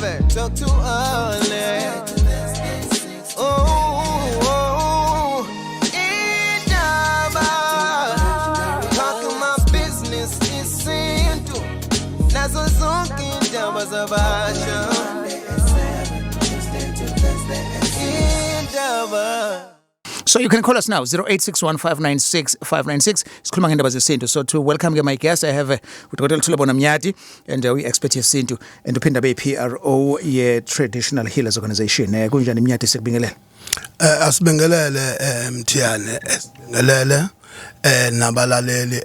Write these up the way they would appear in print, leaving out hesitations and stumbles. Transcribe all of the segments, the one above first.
back, talk too early. Oh, oh, indaba. Talking my business isintu. Nazo zonke indaba zabasha. Indaba. So you can call us now, 0861596596. Sikhuluma ngendaba zesintu. So to welcome ke my guest, I have uDr. Thulabona Mnyati and we expert yesintu and uphinda be PRO ye Traditional Healers Organization. Kunjani Mnyati, sikubingelela? Asibingelele Mthiyane, asibingelele nabalaleli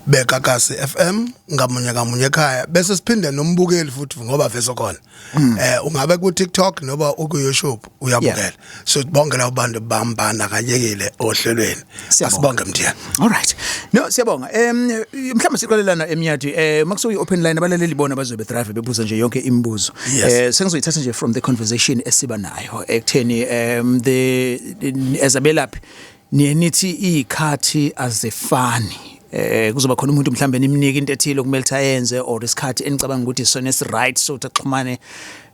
beGagasi FM ngamunye ngamunye ekhaya, bese siphinde nombukeli futhi, ngoba vese khona ungabe ku TikTok noba ku YouTube uyabukela. So bonke labo bantu bambana kanyekile ohlelweni. Siyabonga. Asibonge, Mthiyane. All right. No, siyabonga. Mhlawumbe siqalelana, Emnyati. Makusuyi open line, abalaleli bona bazobe drive bebuza nje yonke imibuzo. Sengizoyithatha nje from the conversation esiba nayo ekutheni the ezabelaphi niye nithi izikhathi azifani. Kuzoba khona umuntu mhlambe nimnike into ethile okumele ukuthi ayenze or isikhathi enicabanga ukuthi isona esi right so ukuthi axhumane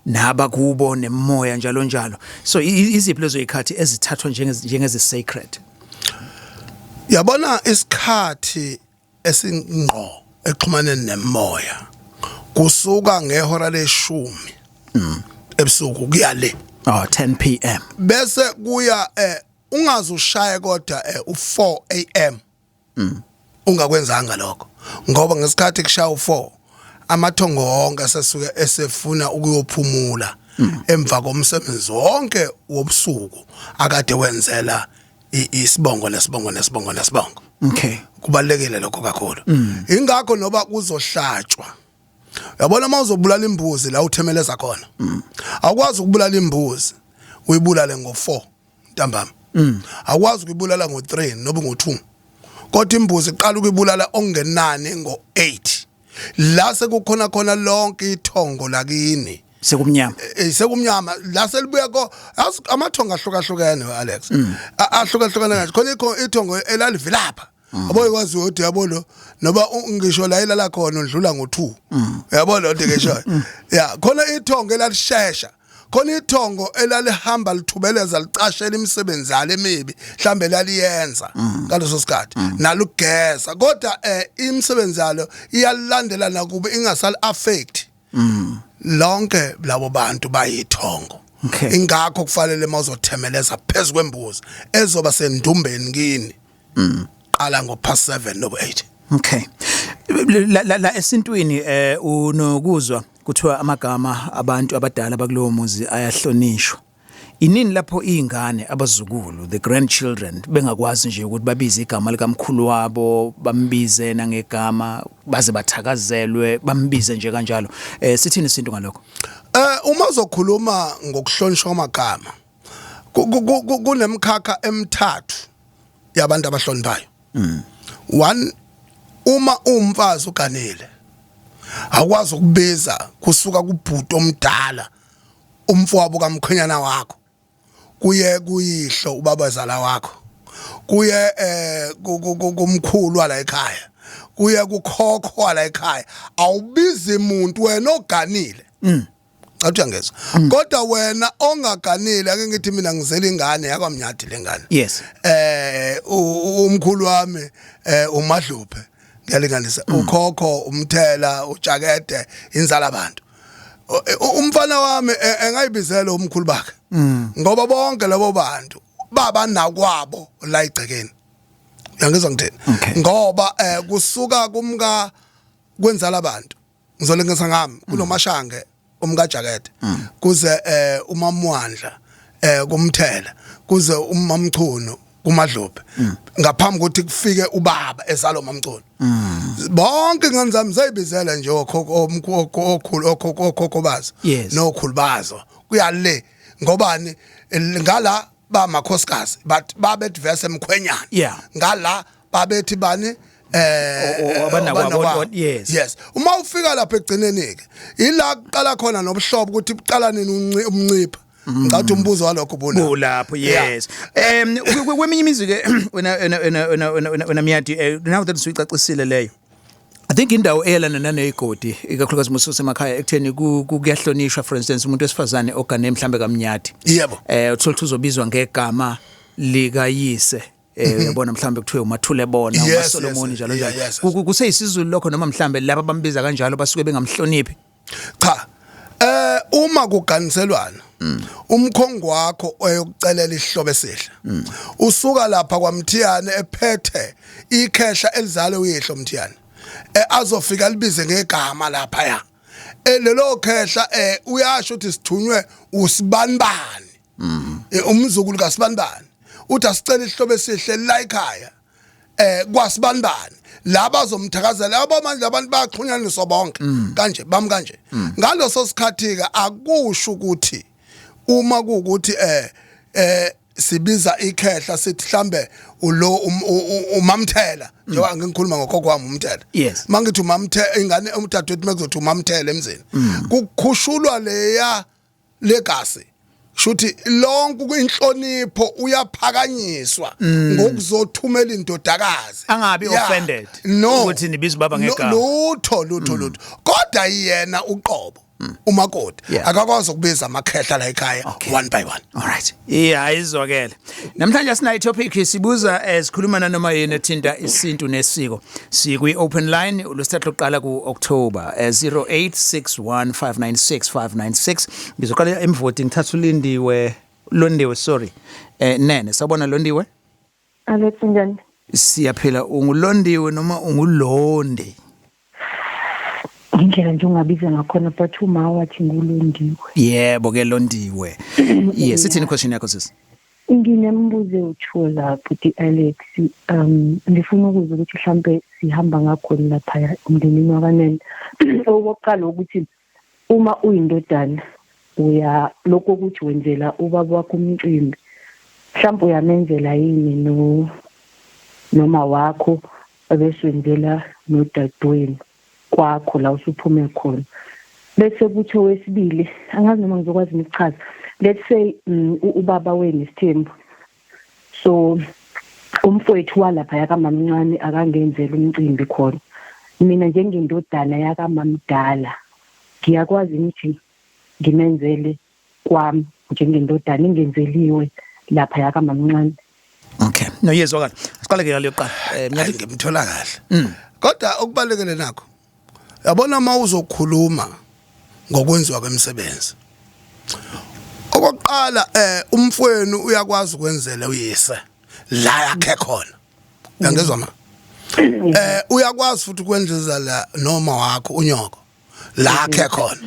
naba kubo nemoya, njalo njalo. So iziphi lezo zikhathi ezithathwa njengezi sacred? Yabona, isikhathi esingqo exhumaneni nemoya kusuka ngehora leshumi ebusuku kuya le. Oh, 10 p.m. Bese kuya ungaze ushaye kodwa u4 am ungakwenzanga lokho, ngoba ngesikhathi kushaya u4 amathongo wonke asesuke esefuna ukuyophumula emva komsebenzi wonke wobusuku akade wenzela isibongo nesibongo nesibongo nesibongo. Kubalekile lokho kakhulu, ingakho noba kuzohlatshwa, uyabona, uma uzobulala imbuzi la uthemeleza khona, awukwazi ukubulala imbuzi uyibulale ngo4 ntambama, awukwazi ukuyibulala ngo3 noba ngo2, kodwa imbuzi iqala ukuyibulala ongenani ngo8 la sekukhona khona lonke ithongo lakini. Sekumnyama. Sekumnyama la selibuya ko amathongo ahlukahlukene, Alex. Ahlukahlukene kanje khona ithongo elalivilapha, yabo, ikwazi ukuthi, yabo, lo noba ngisho la ilala khona udlula ngo2, yabo, lo nto ngisho ya khona ithongo elalishesha, khona ithongo elalihamba lithubeleza licashela imisebenzi yalo emibi mhlambe laliyenza ngaleso sikhathi nalugeza, kodwa imisebenzi yalo iyalandela nakuba ingasali affect lonke labo bantu bayithongo. Ingakho kufanele mawuzothemeleza phezulu kwembuzi ezoba sendumbeni kini, qala ngo past 7 nobo 8. Okay. La esintwini unokuzwa kuthiwa amagama abantu abadala bakulowo muzi ayahlonishwa. Inini lapho izingane, abazukulu, the grandchildren, bengakwazi nje ukuthi babize igama likamkhulu wabo, bambize nangegama, baze bathakazelwe, bambize nje kanjalo? Sithini isintu ngalokho? Uma uzokhuluma ngokuhlonishwa kwamagama, kunemkhakha emithathu yabantu abahloniphayo. One, uma umfazi uganile, awukwazi ukubiza kusuka kubhuti omdala, umfowabo kamkhwenyana wakho, kuye kuyihlo, ubabazala wakho, kuye kumkhulu wala ekhaya, kuye kukhokho wala ekhaya. Awubizi umuntu wena oganile. Cha, uyangezwa? Kodwa wena ongaganile, ake ngithi mina ngizela ingane yakwaMnyathi, lengane umkhulu wami uMadluphe, ngiyalinganisa, ukhokho umthela ujakede inzala abantu. Umfana wami engayibizela umkhulu bakhe, ngoba bonke labo bantu baba nakwabo la igcekeni. Uyangizwa ngithini? Okay. Ngoba kusuka kumka kwenzala abantu, ngizolengisa ngami kunoMashange umkajakete, kuze uMamwandla kumthela, kuze uMamchunu kuMadlophe, ngaphambi kokuthi kufike ubaba ezalo Mamchunu. Bonke ingane zami zayibizela nje okhokho, okhulu, okhokho, okhokho bazo nokhulu bazo, kuyale ngobani ngala bamakhosikazi, but babethi verse emkhwenyana. Ngala babethi bani abanakwabo, abanakwabo. Yes. Yes, uma ufika lapha egcineni ke, ila kuqala khona nobuhlobo ukuthi buqala nini umncipha. Ngathi umbuzo walokho ubona Kulapho. Yes. Kweminye imizi ke, wena Miyadi, now that usuyicacisile leyo. I think indawo eyelana naneyigodi, ikakhulukazi musosemakhaya, ekutheni kuyahlonishwa, for instance umuntu wesifazane ogane mhlambe kamnyadi, uthola ukuthi uzobizwa ngegama likayise, uyabona, mhlambe kuthiwe uMathule bona, uMaSolomon, njalo njalo. Kuseyisizulu lokho, noma mhlambe laba bambiza kanjalo basuke bengamhloniphi? Cha, uma kuganiselwana umkhongo wakho oyokucelela isihlobo esihle, usuka lapha kwaMthiyane ephethe ikhehla elizale uyihlo Mthiyane, azofika libize ngegama lapha ya lelo khehla, uyasho ukuthi sithunywe usibanibani, umzukulu kaSibanibani, uthi asicela isihlobo esihle la ekhaya kwasibanibani, laba azomthakazela yabo. Manje abantu bayaxhunyaniswa bonke kanje bami kanje. Ngaloso sikhathi ke akusho ukuthi uma kuukuthi sibiza ikhehla sithi mhlambe ulo umamthela, njengoba ngikhuluma ngokhokho wami umthela, mangithi umamthela, ingane umdadewethu mekuzothi umamthela emzini, kukhushulwa leya legacy, shuthi lonke inhlonipho uyaphakanyiswa ngokuzothumela indodakazi. Angabi offended No. ukuthi nibiza ubaba No, ngegama. Lutho, lutho, lutho, kodwa yena uqobo umakoti akakwazi ukubiza amakhehla la ekhaya one by one. Alright. Yeah, ayizwakele. Namhlanje sinayo topic, sibuza, sikhuluma nanoma yini ethinta isintu nesiko. Sikwi open line ulwesithathu lokuqala ku October, 0861596596. Ngizoqala emvoti, ngithatha uLindiwe, Londiwe, sorry. Nene, sawubona Londiwe. Alex, njani? Siyaphila. Ungulondiwe noma ungulondi? Indlela nje ungabiza ngakhona, but uma wathi ngulondiwe. Yebo ke Londiwe. Yes, ithini question yakho, sis? Nginembuzo ewu-two la, bhuti Alex. Ngifuna ukuzwa ukuthi mhlambe sihamba ngakhona lapha emndenini wakanene. Okokuqala ukuthi uma uyindodana, uya lokho ukuthi wenzela ubaba wakho umcimbi, mhlawumbe uyamenzela yini no noma wakho, bese wenzela nodadewenu kwakho la usuphume khona? Bese kuthi owesibili, angazi noma ngizokwazi ukuchaza, let's say ubaba wenu isithembu, so umfowethu walapha yakamamncane akangenzela umcimbi khona, mina njengendodana yakamamdala ngiyakwazi ukuthi ngimenzele kwami njengendodana ingenzeliwe lapha yakamamncane? Okay. No, yezwakala. Siqale ke ngaleyo kuqala. Hayi, ngimthola kahle, kodwa okubalekele nakho, yabona, uma uzokhuluma ngokwenziwa kwemisebenzi, okokuqala umfowenu uyakwazi ukwenzela uyise la yakhe khona, uyangezwa ma? Uyakwazi futhi ukwenzela la noma wakho unyoko la akhe khona,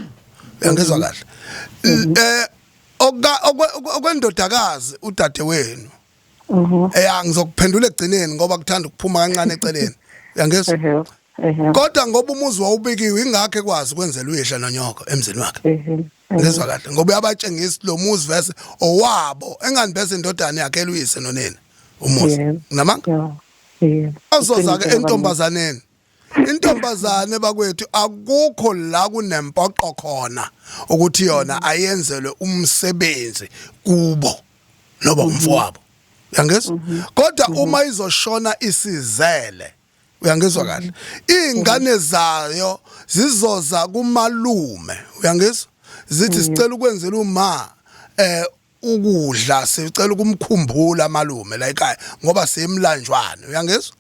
uyangezwa kahle? Okwendodakazi udadewenu, ngizokuphendula ekugcineni ngoba kuthanda ukuphuma kancane eceleni, uyangezwa? Ehe. Kodwa ngoba umuzi wawubikiwe, ingakho ekwazi ukwenzela uyihla nonyoko emzini wakhe. Ngezwa kahle? Ngoba uyabatshengisa lo muzi vese owabo, engani bese indodana yakhe eluyise nonina umuzi. Nginamanga? Yeah. Azoza ke entombazaneni. Intombazane bakwethu, akukho la kunempoqo khona ukuthi yona ayenzelwe umsebenzi kubo noba umfowabo, uyangizwa? Kodwa uma izoshona isizele, uyangizwa kahle, izingane zayo zizoza kumalume, uyangizwa, zithi sicela ukwenzela uma ukudla, sicela ukumkhumbula malume la ekhaya ngoba simlanjwane, uyangizwa?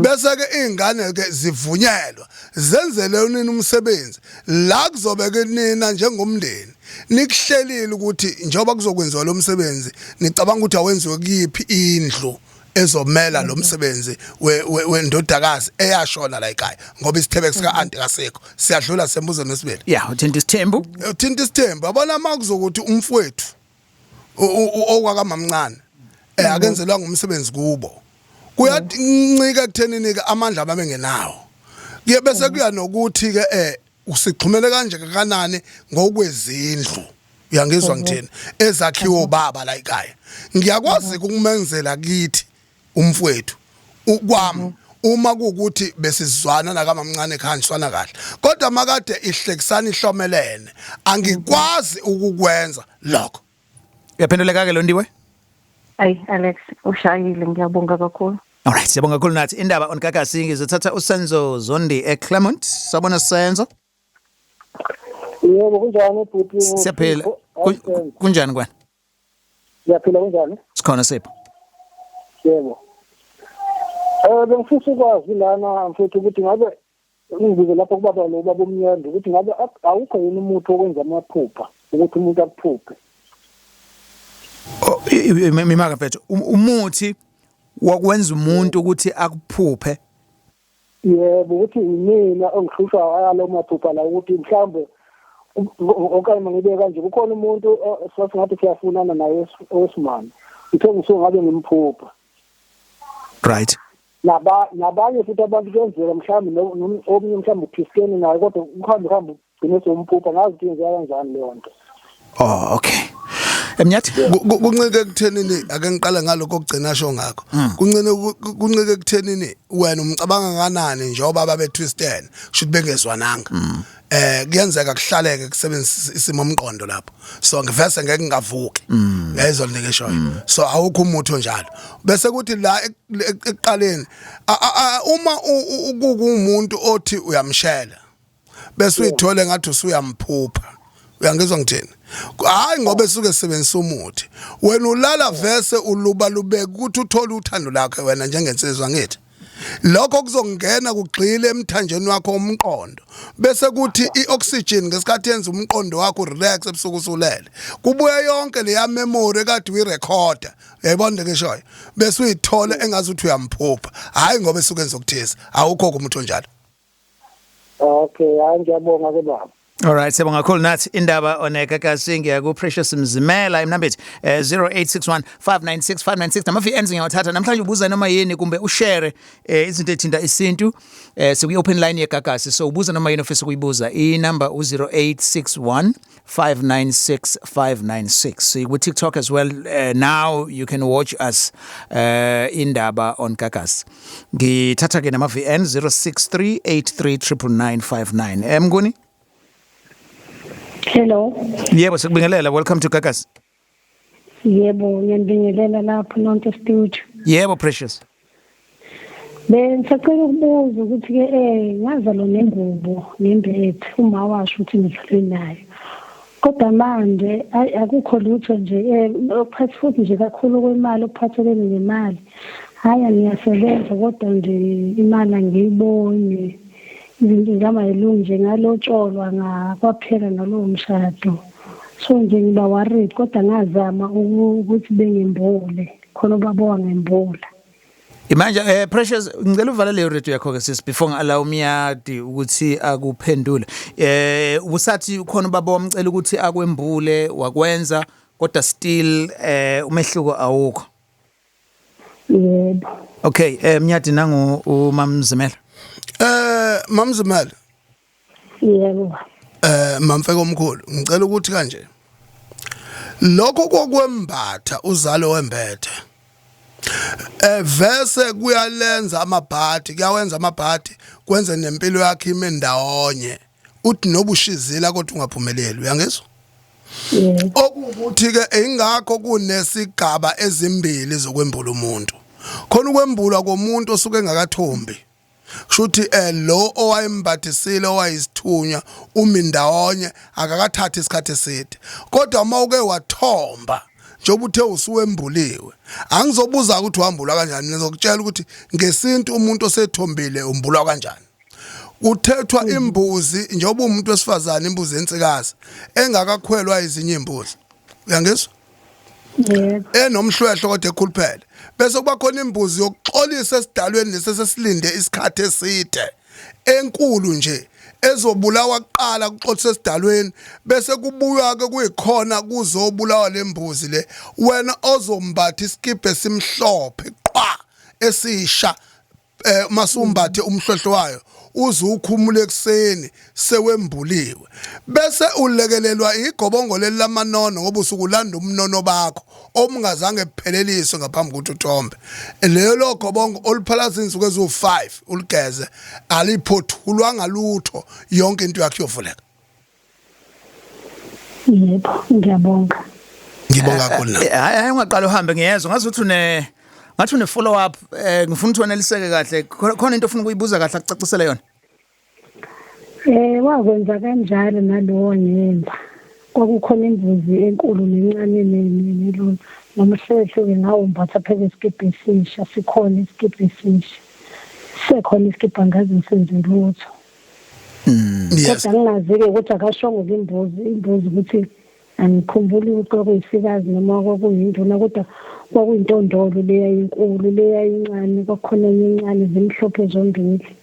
Bese ke izingane ke zivunyelwa zenzele unini umsebenzi la kuzobe ke nina njengomndeni nikuhlelile ukuthi njengoba kuzokwenziwa lo msebenzi, nicabanga ukuthi awenziwe kuyiphi indlu ezomela lo msebenzi wendodakazi eyashona la ekhaya, ngoba isithebe sika anti kasekho. Siyadlula sembuzweni wesibili. Yeah, uthinta isithembu. Uthinta isithembu, yabona, uma kuzokuthi umfowethu okwakamamncane akenzelwanga umsebenzi kubo, kuyancika ekuthenini ke amandla ababengenawo kuye, bese kuya nokuthi ke usixhumele kanje kanani ngokwezindlu, uyangizwa ngithini, ezakhiwe ubaba la ekhaya. Ngiyakwazi ukumenzela kithi umfowethu ukwami uma kuukuthi besizwana nakamamncane ekhaya kahle, kodwa makade ihlekisana ihlomelene, angikwazi ukukwenza lokho. Uyaphenduleka ke Londiwe? Ayi Alex, ushayile, ngiyabonga kakhulu. Alright, siyabonga kakhulu nathi indaba on Gagasi. Ngizothatha uSenzo Zondi eClermont. Sabona Senzo. Yebo, kunjani bhuti? Siyaphila. Kunjani kwana? Siyaphila, kunjani? Sikhona sipho. Yebo. Bengifisa ukwazi lana mfethu ukuthi ngabe ngibuze lapho kubaba lo baba uMnyando ukuthi ngabe awukho yini umuthi wokwenza amaphupha ukuthi umuntu akuphuphe. Oh, mimaka mfethu, umuthi wokwenza umuntu ukuthi akuphuphe. Yebo, ukuthi yimina ongihlushwa alo maphupha la, ukuthi mhlawumbe okanye mangibe kanje kukhona umuntu sasingathi siyafunana naye owesimame, uthe ngisuke ngabe ngimphupha. Right. Nabanye futhi abantu kuyenzeka mhlawumbe omunye mhlawumbe uphiskene naye kodwa uhambe uhambe ugcine sewumphupha, ngazi ukuthi yenzeka kanjani leyo nto. Oh, okay. Emnyathi kuncike ekuthenini, ake ngiqale ngalokho okugcina sho ngakho. Kuncike ekuthenini wena umcabanga kanani njengoba babe twisted, kusho ukuthi bengezwananga. Kuyenzeka kuhlaleke kusebenzisa isimo omqondo lapho. So ngivese ngeke ngingavuki. Ngezwe linike So awukho umuthi onjalo. Bese kuthi la ekuqaleni uma ukumuntu othi uyamshela bese uyithole ngathi usuyamphupha. Uyangizwa ngithini? Hayi, ngoba esuke esebenzisa umuthi. Wena ulala vese uluba lubeka ukuthi uthole uthando lakhe wena njengensizwa ngithi. Lokho kuzongena kugxile emthanjeni wakho umqondo. Bese kuthi ioxygen ngesikhathi yenza umqondo wakho relax ebusuku usulele. Kubuya yonke leya memory ekade uyirecorda. Uyayibona ke shoyo. Bese uyithole engazi ukuthi uyamphupha. Hayi ngoba esuke enza ukuthiza. Awukho umuthi onjalo. Okay, hayi ngiyabonga ke baba. Alright, siyabonga kakhulu nathi indaba on Gagasi. Ngiya ku Precious Mzimela emnambethu 0861 596 596 nama VNs ngiyawathatha namhlanje. Ubuza noma yini kumbe ushare izinto ethinta isintu, sikuyi open line yeGagasi, so ubuza noma yini ofisa ukuyibuza. I number u0861 596 596. Ku TikTok as well, now you can watch us, indaba on Gagasi. Ngithatha ke nama VN 063 839959. Emnguni. Hello. Yebo, sikubingelela. Welcome to Gagasi. Yebo, ngiyanibingelela lapho nonke studio. Yebo, Precious. Bengisacela ukubuza ukuthi ke ngazalwa nengubo nembethe, uma washo ukuthi ngizalwe nayo. Kodwa manje akukho lutho nje okuphatha futhi nje kakhulu kwemali, okuphathelene nemali. Hayi, ngiyasebenza kodwa nje imali angiyiboni. Izinto zami ayilungi nje, ngalotsholwa ngakwaphela nalowo mshado. So nje ngiba worried, kodwa ngazama ukuthi bengembule khona ubaba wangembula. Manje Precious, ngicela uvale leyo radio yakho ke sis before ngiallow Miyadi ukuthi akuphendule. Ubusathi ukhona ubaba wamcela ukuthi akwembule, wakwenza, kodwa still umehluko awukho. Yebo. Okay, Mnyadi, nangu uMamzimela. Mamzimela. Yebo. Mamfeko omkhulu, ngicela ukuthi kanje. Lokho kokwembatha uzalo wembethe. Vese kuyalenza amabhadi, kuyawenza amabhadi, kwenze nempilo yakhe ime ndawonye. Uthi nobushizila kodwa ungaphumeleli, uyangizwa? Yebo. Okuwukuthi ke ingakho kunesigaba ezimbili zokwembula umuntu. Khona ukwembulwa komuntu osuke engakathombi. Kushuthi lo owayembathisile owayisithunywa umi ndawonye akakathathi isikhathi eside. Kodwa uma uke wathomba njengoba uthe usuwembuliwe, angizobuza ukuthi wambulwa kanjani, ngizokutshela ukuthi ngesintu umuntu osethombile umbulwa kanjani. Kuthethwa imbuzi njengoba umuntu wesifazane, imbuzi ensikazi engakakhwelwa ezinye imbuzi. Uyangizwa? Yebo. Enomhlwehlwe kodwa ekhuluphele. Bese kuba khona imbuzi yokuxolisa esidalweni lesesesilinde isikhathi eside, enkulu nje, ezobulawa kuqala kuxolisa esidalweni, bese kubuywa ke kuyikhona kuzobulawa lembuzi le wena ozombatha isikibhe esimhlophe qwa esisha. Masumbathe umhlwehlwe wayo uze ukhumule ekseni sewembuliwe, bese ulekelelwa igobongo leli lamanono ngoba usuke ulanda umnono bakho omungazange kupheleliswe ngaphambi kokuthi uthombe. Leyo lo gobongo oluphalaza izinsuku eziwu5 uligeze, aliphothulwa ngalutho, yonke into yakho iyovuleka. Yebo, ngiyabonga. Ngibonga kakhulu na. Hayi hayi, ungaqala uhambe, ngiyezwa ngazuthi une Ngathi une follow up, ngifuna ukuthi waneliseke kahle. Khona into ofuna ukuyibuza kahle akucacisele yona. Wakwenza kanjalo nalowo ngemva. Kwakukhona imbuzi enkulu nencane nelona. Nomhlehlo-ke ngawumbatha phezu kwesikibha esisha, sikhona isikibha esisha. Sekhona isikibha angaze ngisenze lutho. Yes. Kodwa ngingazi-ke ukuthi akashongo kwimbuzi, imbuzi ukuthi angikhumbuli ukuthi kwakuyisikazi noma kwakuyinduna, kodwa kwakuyintondolo leya inkulu, leya incane, kwakukhona enye incane, zimhlophe zombili.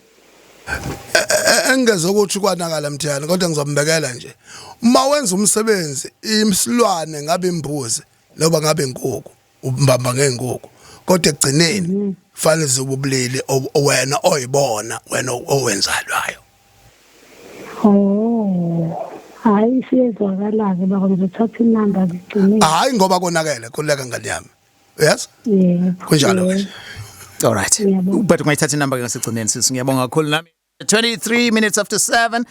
Engeze ukuthi kwanakala Mthiyane, kodwa ngizombekela nje. Uma wenza umsebenzi isilwane, ngabe imbuzi noba ngabe inkukhu, ubamba ngenkukhu, kodwa ekugcineni kufanele zibe ubulili wena oyibona wena owenzalwayo. Oh, hayi, siyezwakala-ke baba, ngizothatha inamba ngigcinile. Hayi, ngoba konakele, khululeka ngane yami. Yes. Yebo. Kunjalo ke. All right. Ngiyabonga. But ungayithatha inamba ke ngasigcineni, sisi. Ngiyabonga kakhulu nami. 23 minutes after 7,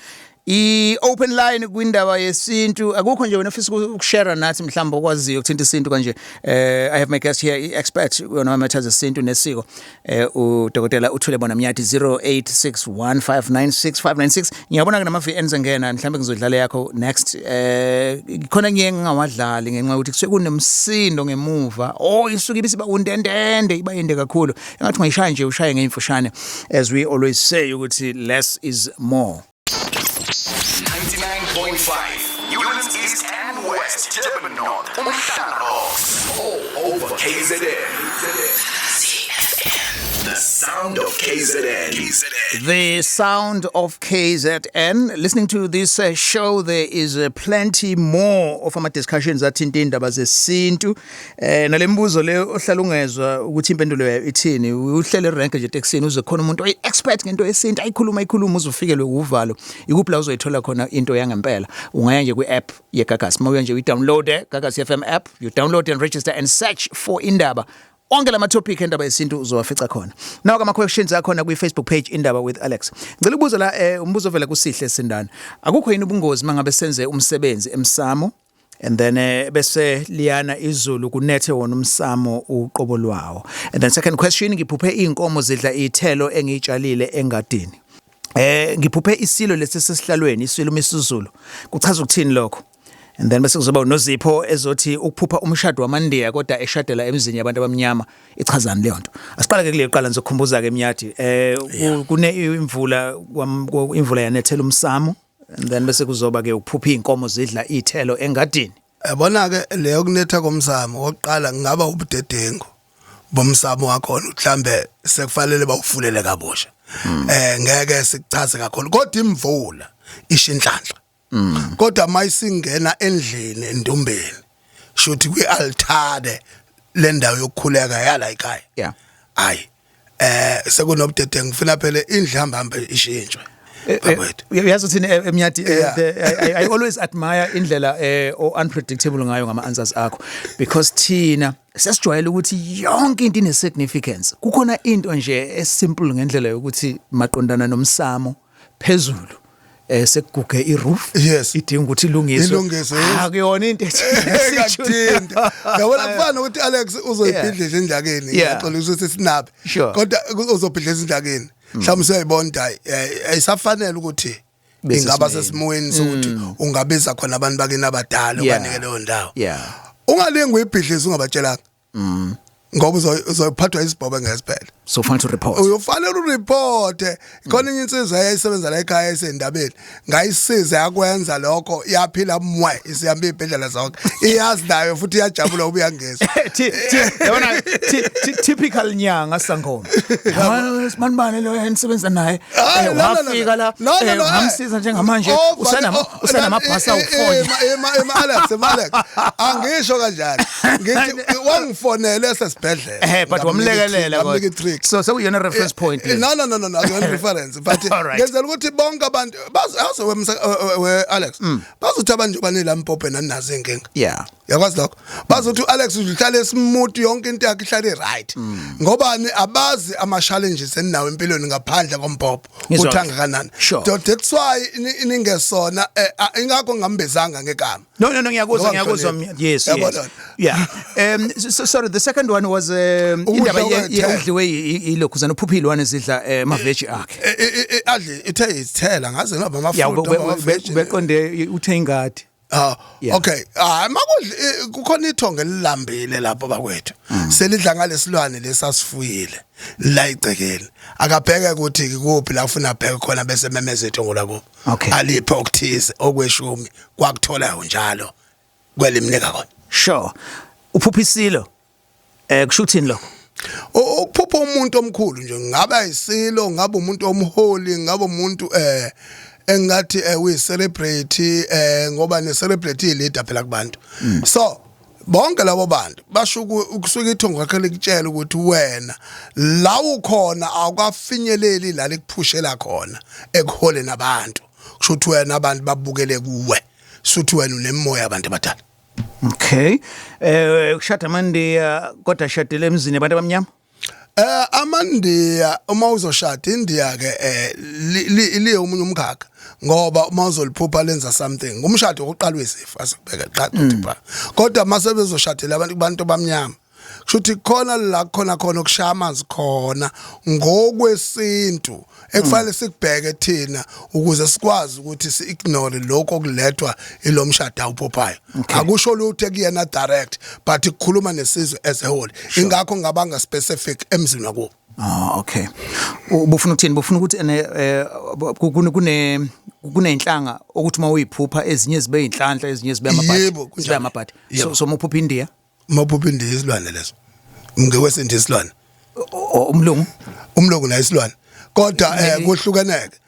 i open line kwindaba yesintu. Akukho nje wena ofisa ukushare nathi mhlawumbe okwaziyo ukuthinta isintu kanje? I have my guest here, i expert yona matters esintu nesiko, uDokotela uThule Bona Mnyathi, 0861596596. Ngiyabona ke nama VNs engena, mhlawumbe ngizodlala yakho next. Khona ngiye ngingawadlali ngenxa yokuthi kusuke kunemsindo ngemuva. Oh, isuke ibisiba undendende, iba yinde kakhulu, engathi ungayishaya nje, ushaye ngeimfushane, as we always say ukuthi less is more. 99.5 Newlands East and West, Durban North, Umhlanga Rocks, all over KZN. The sound of KZN. The sound of KZN. Listening to this show, there is plenty more of ama discussions athinta indaba zesintu. Nalembuzo le ohlala ungezwa ukuthi impendulo yayo ithini. Uhlele rank nje etekisini, uze khona umuntu oyi expert ngento yesintu ayikhuluma ayikhuluma, uzofikelwe uvalo. Ikuphi la uzoyithola khona into yangempela? Ungaya nje kwi-app yeGagasi. Mawuya nje uyi-download Gagasi FM app, you download and register and search for indaba. Onke lama topic endaba yesintu uzowafica khona. Nawo ama questions akhona kwi Facebook page Indaba with Alex. Ngicela ukubuza la, umbuzo vela kuSihle Sindana. Akukho yini ubungozi mangabe senze umsebenzi emsamo and then bese liyana izulu, kunethe wona umsamo uqobo lwawo? And then second question, ngiphuphe inkomo zidla ithelo engiyitshalile engadini. Ngiphuphe isilo lesi sesihlalweni, isilo uMisuzulu. Kuchaza ukuthini lokho? And then bese kuzoba uNozipho ezothi ukuphupha umshado wamandiya kodwa eshadela emzini yabantu abamnyama, ichazani leyo nto? Asiqale ke kule qala, ngizokukhumbuza ke Mnyathi, kune imvula, imvula yanethela umsamo, and then bese kuzoba ke ukuphupha inkomo zidla ithelo engadini. Yabona ke, leyo kunetha komsamo oqala ngaba ubudedengu bomsamo wakhona, mhlambe sekufanele bawufulele kabusha. Ngeke sikuchaze kakhulu, kodwa imvula isho inhlanhla. Kodwa mayisingena endlini endumbeni, shuthi kwi-altare lendawo yokukhuleka yala ekhaya. Hayi, sekunobudedengu, ngifuna phela indlu hamba hamba ishintshwe. Bakwethu. Uyazi uthini, Mnyathi, I always admire indlela o unpredictable ngayo ngama answers akho, because thina sesijwayele ukuthi yonke into ine significance. Kukhona into nje esimple ngendlela yokuthi maqondana nomsamo phezulu, sekuguge iroof, idinga ukuthi ilungiswe. Ilungiswe, yes. Akuyona into ethi Engakuthinta. Yabona, kufana nokuthi Alex uzoyibhidliza indlakeni. Ngiyaxolisa ukuthi sinabe. Kodwa uzobhidliza indlakeni. Mhlawumbe useyibona ukuthi hayi, ayisafanele ukuthi Bese ingaba sesimeni. sesimweni sokuthi ungabiza khona abantu bakini abadala, ubanike leyo ndawo. Ungalingi uyibhidliza ungabatshelanga. Ngoba uzoyiphathwa isibhobe ngesiphela. So fun to report. Uyofanele ureport. Khona enye insizwa eyayisebenza la ekhaya esendabeni, ngayisiza yakwenza lokho, yaphila mwe, isihamba ibhedlela zonke, iyazi nayo futhi iyajabula ubuyangezwa. Yabona, typical nyanga sangoma. Hayi, sibanibani lo enisebenza naye? Hayi, no, no, no, Wafika la, no, no, no, ngamsiza njengamanje Oh, usanamabhasi awu4. Ema Alex, ema Alex, angisho kanjani, ngithi wangifonela esesibhedlela. But wamlekelela kodwa. Ngamnika i-trick. So sekuyona reference point le. No, no, no, no, no, akuyona reference, but All right. ngenzela ukuthi bonke abantu bazi azo we Alex, bazothi abantu banela mpophe nani nazo inkinga. Yakwazi lokho, bazothi uAlex uhlale smooth, yonke into yakhe ihlale right, ngobani abazi ama challenges eninawo empilweni ngaphandle kompopo Ngizwa. ukuthi angakanani. So that's why ningesona ingakho ngambezanga ngegama. No, ngiyakuzwa. Ngoba Ngiyakuzwa. ngihlonipha. Yes. Yabona? Yeah. So, sorry, the second one was Ukudla indaba kwey'thelo. udliwe ilokhuzana, uphupha iy'lwane zidla amaveji akhe. Adli ithe izithela ngaze ngoba ama Yeah, fruit noma ama-veg. Beqonde uthe ingadi. Ah, okay. Ah, makudla kukhona ithongo elilambile lapho bakwethu. Selidla ngalesilwane lesasifuyile la igcekeni. Akabheke ukuthi kuphi la ufuna abheke khona bese memeza ithongo lakubo. Aliphe okuthize okweshumi kwakutholayo njalo kwelimnika khona. Sure. Uphupha isilo. Kusho ukuthini lokho? Ukuphupha umuntu omkhulu nje, ngaba isilo, ngabe umuntu omholi, ngabe umuntu engathi uyi celebrity, ngoba ne celebrity leader phela kubantu. So bonke labo bantu basho ukusuka ithongo lakhe likutshela ukuthi wena la ukhona awukafinyeleli la likuphushela khona ekuholeni abantu. Kusho ukuthi wena abantu babukele kuwe, suthi wena unemoya abantu abadala. Okay. Kushada amandiya kodwa shadele emzini abantu abamnyama? Amandiya uma uzoshada India ke liye omunye umkhakha, ngoba uma uzoliphupha lenza something umshado wokuqala wesifo asikubeke qaqe ukuthi pha, kodwa mase bezoshadela abantu kubantu abamnyama, kusho ukuthi khona la khona khona okushaya amanzi khona ngokwesintu ekufanele sikubheke thina ukuze sikwazi ukuthi si-ignore lokho okulethwa ilo mshado awuphuphayo. Akusho lutho kuyena direct, but kukhuluma nesizwe as a whole, ingakho ngabanga specific emzini wakubo. Ah, okay. Ubufuna ukuthini? Bufuna ukuthi ene kune kunenhlanga ukuthi uma uyiphupha ezinye zibe inhlanhla, ezinye zibe amabhadi. Yebo, kunjalo. Zibe amabhadi. So Yebo. uma uphupha India, Maphupha indiya isilwane leso, ngekwesintu isilwane. Umlungu. Umlungu naye isilwane, kodwa kuhlukeneke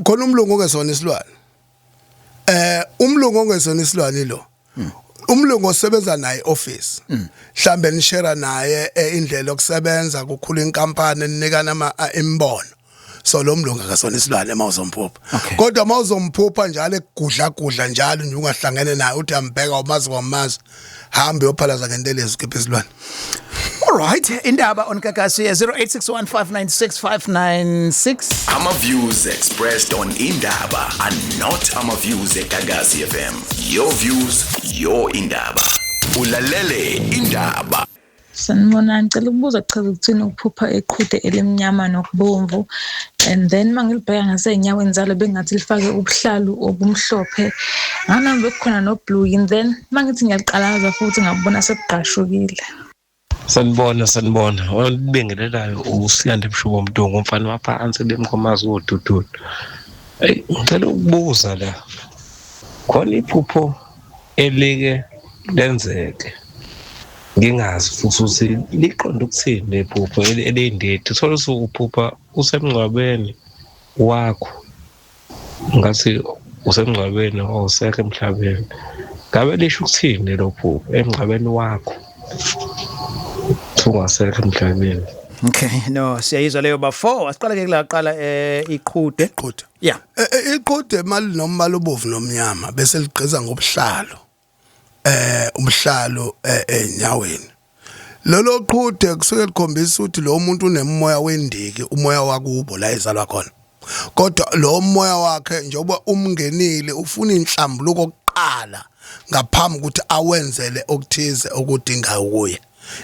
khona. Umlungu ongesona isilwane, umlungu ongesona isilwane lo umlungu osebenza naye office, mhlambe nishare naye indlela yokusebenza kukhula inkampani, ninikana ama imbono, so lo mlungu akasona isilwane mawuzomphupha. Kodwa mawuzomphupha njalo ekugudla gudla njalo nje ungahlangene naye, uthi ambheka umazi wamazi, hambe uyophalaza ngentelezi, ukhiphe isilwane. All right, indaba on Gagasi 0861596596. Ama views expressed on Indaba are not ama views eGagasi FM. Your views, your indaba. Ulalele indaba. Sanibonani, ngicela ukubuza, chaza ukuthini ukuphupha iqhude elimnyama nokubomvu, and then uma ngilibheka ngasey'nyaweni zalo bengathi lifake ubuhlalu obumhlophe, nganami bekukhona no-blue, and then uma ngithi ngiyaliqalaza futhi ngabona sekugqashukile. Sanibona, sanibona. Olibingelelayo uSiyanda Mshubo Mdungu, umfana waphansi lemkhomazi kodududu. Hey, ngicela ukubuza la. Khona iphupho elike lenzeke. Ngingazi futhi ukuthi liqonde ukuthini lephupho eliyindidi. Uthola usukuphupha usemngcwabeni wakho. Ngathi usemngcwabeni awusekho emhlabeni. Ngabe lisho ukuthini lelo phupho emngcwabeni wakho? Ungasekho emhlabeni. Okay, no, siyayizwa leyo bafo. Asiqale ke kulaqala iqhude. Iqhude. Yeah. Iqhude mali nombala obovu nomnyama bese ligqiza ngobuhlalo. Umhlalo enyaweni. Lolo qhude kusuke likhombisa ukuthi lo muntu unemoya wendiki, umoya wakubo la ezalwa khona. Kodwa lo moya wakhe njengoba umngenile ufuna inhlambuluko kuqala ngaphambi ukuthi awenzele okuthize okudingayo kuye.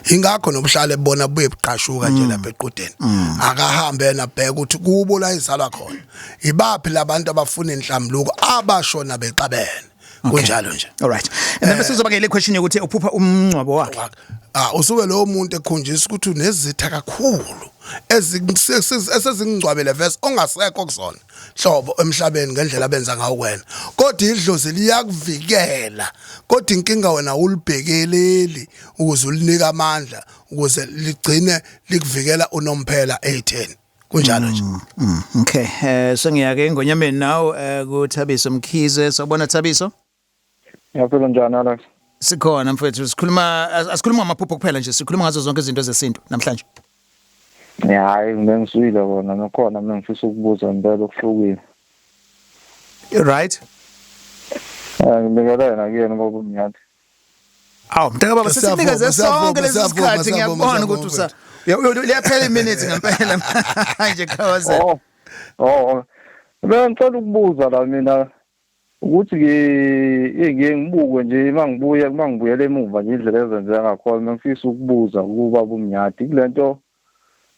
Ingakho nobuhlalo ebona buye buqashuka nje lapha equdeni. Akahambe yena abheke ukuthi kubo la izalwa khona ibaphi labantu abafuna inhlambuluko abashona bexabene. Kunjalo nje. All right. And then bese kuzoba ke le question yokuthi uphupha umngcwabo wakhe. Ah, usuke lo muntu ekhonjisa ukuthi unezitha kakhulu esezingcwabele verse ongasekho kuzona hlobo emhlabeni ngendlela abenza ngawo wena, kodwa idlozi liyakuvikela, kodwa inkinga wena ulibhekeleli ukuze ulinike amandla ukuze ligcine likuvikela unomphela eyitheni. Kunjalo nje. Okay, sengiyake engonyameni nawe kuThabiso Mkhize. Sawubona Thabiso. Ngiyaphila, njani Alex? Sikhona mfethu, sikhuluma asikhuluma ngamaphupho kuphela nje, sikhuluma ngazo zonke izinto zesintu namhlanje. Hayi, ngizwile kona nokhona mina ngifisa ukubuza impela okuhlukile. Right. Ngibingelele nakuyena baba uMnyathi. Awu mntaka baba, sesinikeze sonke lesi sikhathi, ngiyabona ukuthi usa liyaphela iminute ngempela manje, Khawazela. Oh. Bengicela ukubuza la mina ukuthi ke ngiye ngibuke nje mangibuya mangibuyele emuva nje indlela ezenzeka ngakhona, ngifisa ukubuza kuba uMnyathi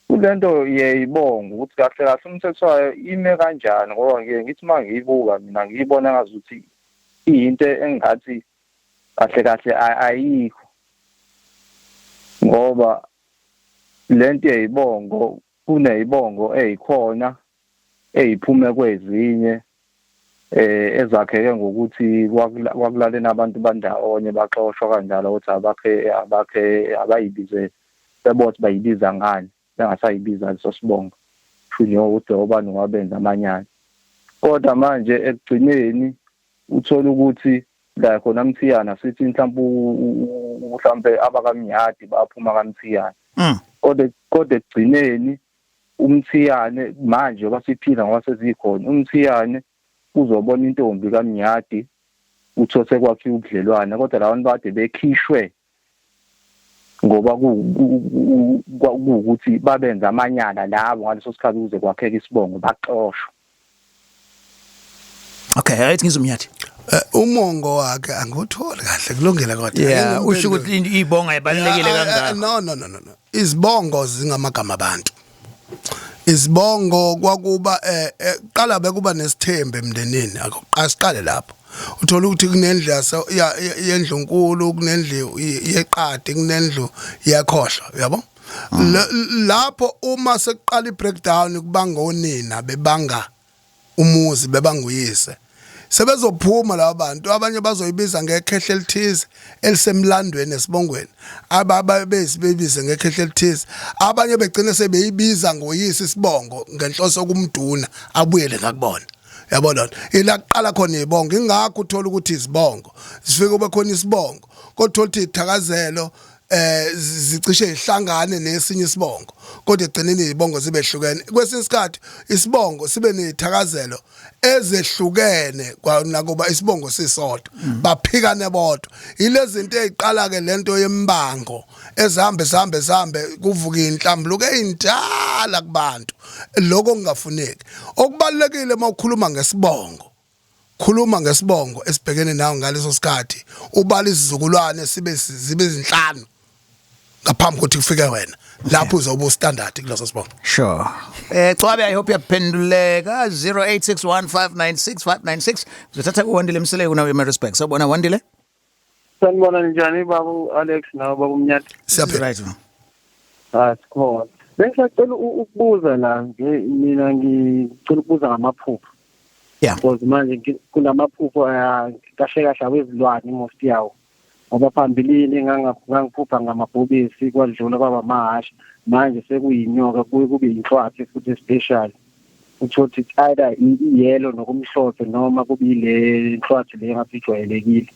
kulento yeyibongo ukuthi kahle kahle umthetho wayo ime kanjani, ngoba ngiye ngithi mangiyibuka mina ngiyibona ngazuthi iyinto engathi kahle kahle ayikho, ngoba lento yeyibongo kuneyibongo eyikhona eyiphume kwezinye ezakheke ngokuthi kwakulalena abantu bandawonye baxoshwa kanjalo ukuthi abakhe abayibize bebothi bayibiza ngani bengasayibiza leso sibongo, kusho njengokuthi obani wabenza amanyala. Kodwa manje ekugcineni uthola ukuthi la khona Mthiyana sithi mhlawumbe abakaMnyadi baphuma kaMthiyana, kodwa ekugcineni uMthiyane manje basiphila ngoba sezikhona, uMthiyane uzobona intombi kaMnyadi uthose kwakhe ubudlelwane, kodwa labantu bade bekhishwe ngoba kuwukuthi babenza amanyala labo ngaleso sikhathi ukuze kwakheke isibongo baxoshwa. Okay, right, ngizumnyathi. Umongo wakhe angiwutholi kahle, kulungile kodwa. Yeah, usho ukuthi ibongo ayibalekile kangaka. No. Izibongo zingamagama abantu. Izibongo kwakuba qala bekuba nesithembe emndenini, akuqale lapho. Uthola ukuthi kunendlu yendlunkulu, kunendlu yeqadi, kunendlu yekhohlo, uyabo? Lapho uma sekuqala ibreakdown kubanga onina bebanga umuzi bebanguyise, sebezophuma laba bantu, abanye bazoyibiza ngekhehle elithize elisemlandweni esibongweni, ababebize ngekhehle elithize, abanye begcine sebeyibiza ngoyise isibongo ngenhloso yokumduna abuyele ngakubona. Yabona ila kuqala khona izibongo, ingakho uthola ukuthi izibongo zifike kube khona isibongo kodwa uthola ukuthi ithakazelo zicishe ihlangane nesinye isibongo, kodwa egcineni izibongo zibehlukene. Kwesinye isikhathi isibongo sibe nezithakazelo ezehlukene kwanakuba isibongo sisodwa, baphikane bodwa. Ilezi zinto eziqala ke lento yembango ezihambe sihambe sihambe kuvuka inhlambuluko eyindala kubantu, lokho kungafuneki. Okubalekile mawukhuluma ngesibongo, khuluma ngesibongo esibhekene nawo ngaleso sikhathi, ubala isizukulwane sibe zibe izinhlanu ngaphambi kokuthi kufike wena lapho uzoba ustandard kuleso sibongo. Sure. Cwabe, I hope yaphenduleka. 0861596596. Ngizothatha uWandile Mseleku nawe eMaritzburg. Sawubona Wandile. Sanibona, njani baba Alex nawe baba Mnyathi? Siyaphila. Right. Ah, sikhona. Bengisacela ukubuza la nje, mina ngicela ukubuza ngamaphupho. Yeah. Because manje kunamaphupho kahle kahle awezilwane most yawo. Ngoba phambilini ngangiphupha ngamabhubesi, kwadlula kwaba amahhashi, manje sekuyinyoka, kuye kube inhlwathi futhi special. Uthothi it's either iyellow nokumhlophe noma kube ile nhlwathi le engathi ijwayelekile.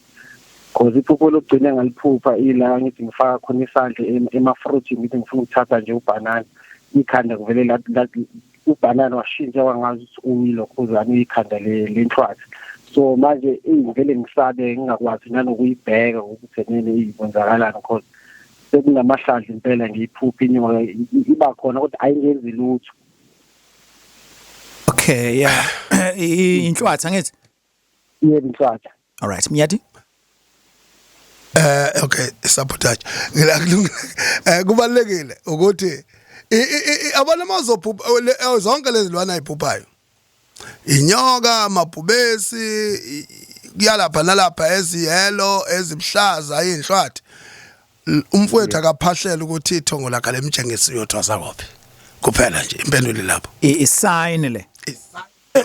Because iphupho lokugcina ngaliphupha ila ngithi ngifaka khona isandla emafruit, ngithi ngifuna ukuthatha nje ubhanana, ikhanda kuvele ubhanana washintsha wangazi ukuthi uyilokhuzana uyikhanda lenhlwathi. So manje ngivele ngisabe ngingakwazi nanokuyibheka ukuthi nini ibonzakalani, because sekunamahlandla impela ngiyiphupha inyoka iba khona kodwa ayingenzi lutho. Okay, yeah. Inhlwathi angithi? Yebo, inhlwathi. All right, Mnyadi. Okay, sabotage. Ngilakulungile. Kubalekile ukuthi abantu mazophupha zonke lezi zilwana ayiphuphayo. Inyoka, amabhubesi, kuyalapha nalapha, eziyelo, ezibuhlaza, inhlwathi. Umfowethu akaphahlela ukuthi ithongo lakhe lemtshengisa uyothwasa kuphi. Kuphela nje impendulo lapho. I-sign le.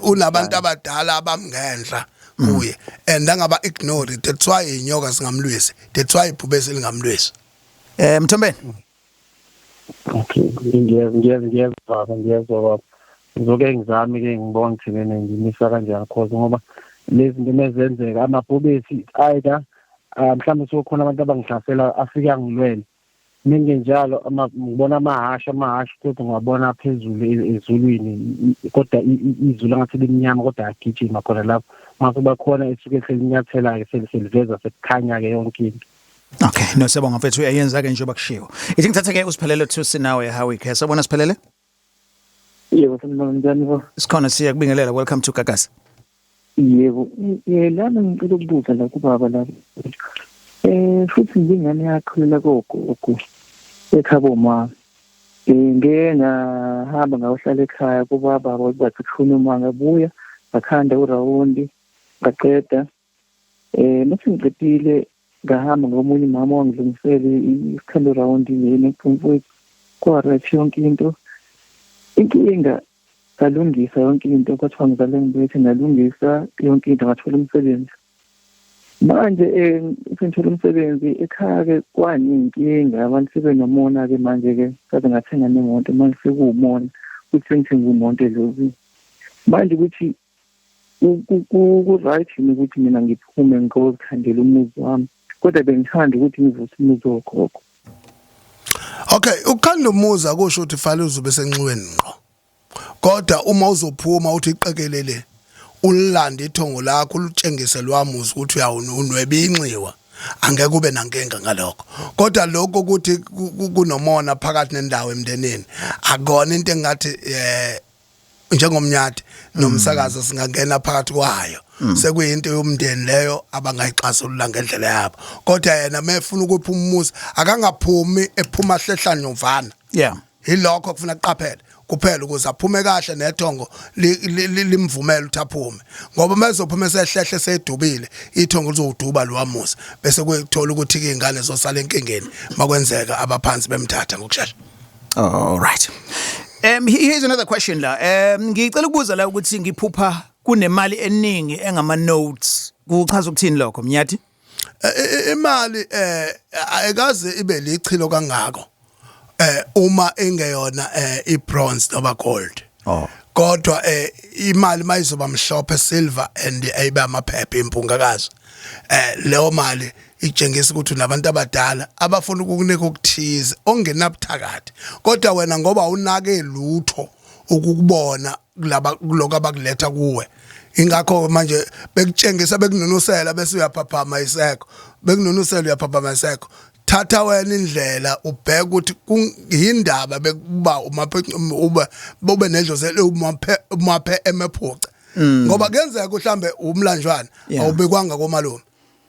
Unabantu abadala abamngenhla kuye and angaba ignore, that's why inyoka singamlwisi, that's why ibhubesi lingamlwisi. Mthombeni. Okay, ngiyezwa baba. Ngizoke ngizame ke ngibone ukuthi mina ngimisa kanjani, cause ngoba lezi zinto ezenzeka amabhubesi either mhlawumbe sokhona abantu abangihlasela afike angilwele. Mengenjalo ngibona amahhashi kodwa ngiwabona phezulu ezulwini, kodwa izulu ngathi limnyama kodwa agijima khona lapho. Mase bakhona esuke selinyathela-ke seliveza sekukhanya-ke yonke into. Okay, no, siyabonga mfethu, uyayenza ke njengoba kushiwo. Ithi ngithathe ke uSiphelele Thusi nawe Howick. Sawubona Siphelele. Yebo, sanibona, njani bo? Sikhona, siyakubingelela. Welcome to Gagasi. Yebo, lana ngicela ukubuza la kubaba la. Futhi ngingane yakhulela kogogo ekhabo ma. Ngeke ngahamba ngayohlala ekhaya kubaba bathi kushona uma ngabuya ngakhanda urawundi ngaqeda. Mase ngiqedile ngahamba ngomunye umama wangilungisela isikhando rawundi nemfowethu kwa-right yonke into. Inkinga ngalungisa yonke into, kwathiwa ngizale ngibethe, ngalungisa yonke into, ngathola umsebenzi. Manje sengithola umsebenzi ekhaya-ke kwaney'nkinga, abantu sebenomona-ke manje-ke, saze ngathenga nemoto, manje sekuwumona ukuthi sengithenga imoto edlozini. Manje ukuthi ku-right yini ukuthi mina ngiphume ngiyozithandela umuzi wami, kodwa bengithanda ukuthi ngivuse umuzi wogogo. Okay, ukukhanda umuzi akusho ukuthi fanele uzobe senxiweni ngqo. Kodwa uma uzophuma uthi iqekelele ulilande ithongo lakho ulutshengise lwamuzi ukuthi uyawunweba inxiwa, angeke ube nankinga ngalokho. Kodwa lokho ukuthi kunomona phakathi nendawo emndenini akona into engathi njengomnyadi nomsakazo singangena phakathi kwayo. Sekuyinto yomndeni leyo abangayixazulula ngendlela yabo. Kodwa yena mefuna ukuphuma umuzi akangaphumi ephuma hlehla nyovana. Yilokho kufuna kuqaphele kuphela ukuze aphume kahle nethongo limvumele ukuthi aphume, ngoba mezophuma esehlehle sedubile ithongo lizowuduba lwamuzi, bese kuyithola ukuthi izingane zosala enkingeni makwenzeka abaphansi bemthatha ngokushesha. All right. Here's another question la. Ngicela ukubuza la ukuthi ngiphupha kunemali eningi engama notes. Kuchaza ukuthini lokho, Mnyathi? Imali ayikaze ibe lichilo kangako uma ingeyona ibronze noma gold. Kodwa imali mayizoba mhlophe, silver and ayibe amaphepha impungakazi, leyo mali itshengisa ukuthi unabantu abadala abafuna ukukunika okuthize ongenabuthakathi, kodwa wena ngoba unake lutho ukukubona kulaba kuloko abakuletha kuwe. Ingakho manje bekutshengisa, bekununusela, bese uyaphaphama isekho, bekununusela uyaphaphama isekho. Thatha wena indlela ubheke ukuthi yindaba bekuba umaphe ube bube nedlozi umaphe emephuce, ngoba kuyenzeka mhlambe umlanjwana awubekwanga komalume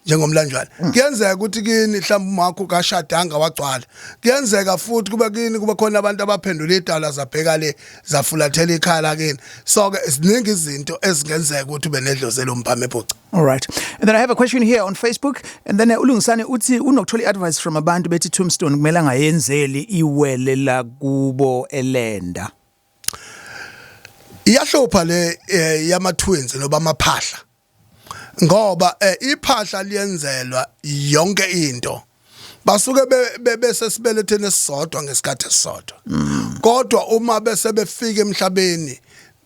njengomlanjwana. Kuyenzeka ukuthi kini mhlawumbe umakho kashadanga wagcwala, kuyenzeka futhi kube kini kube khona abantu abaphendula idala zabheka le zafulathela ikhaya lakini. So ke ziningi izinto ezingenzeka ukuthi ube nedlozi lomphame ephuca. All right. And then I have a question here on Facebook, and then uLungisani uthi unokuthola advice from abantu bethi tombstone kumele angayenzeli iwele la kubo elenda. Iyahlupha le yama twins noba amaphahla, ngoba iphahla liyenzelwa yonke into, basuke bese sibeletheni esisodwa ngesikhathi esisodwa, kodwa uma bese befika emhlabeni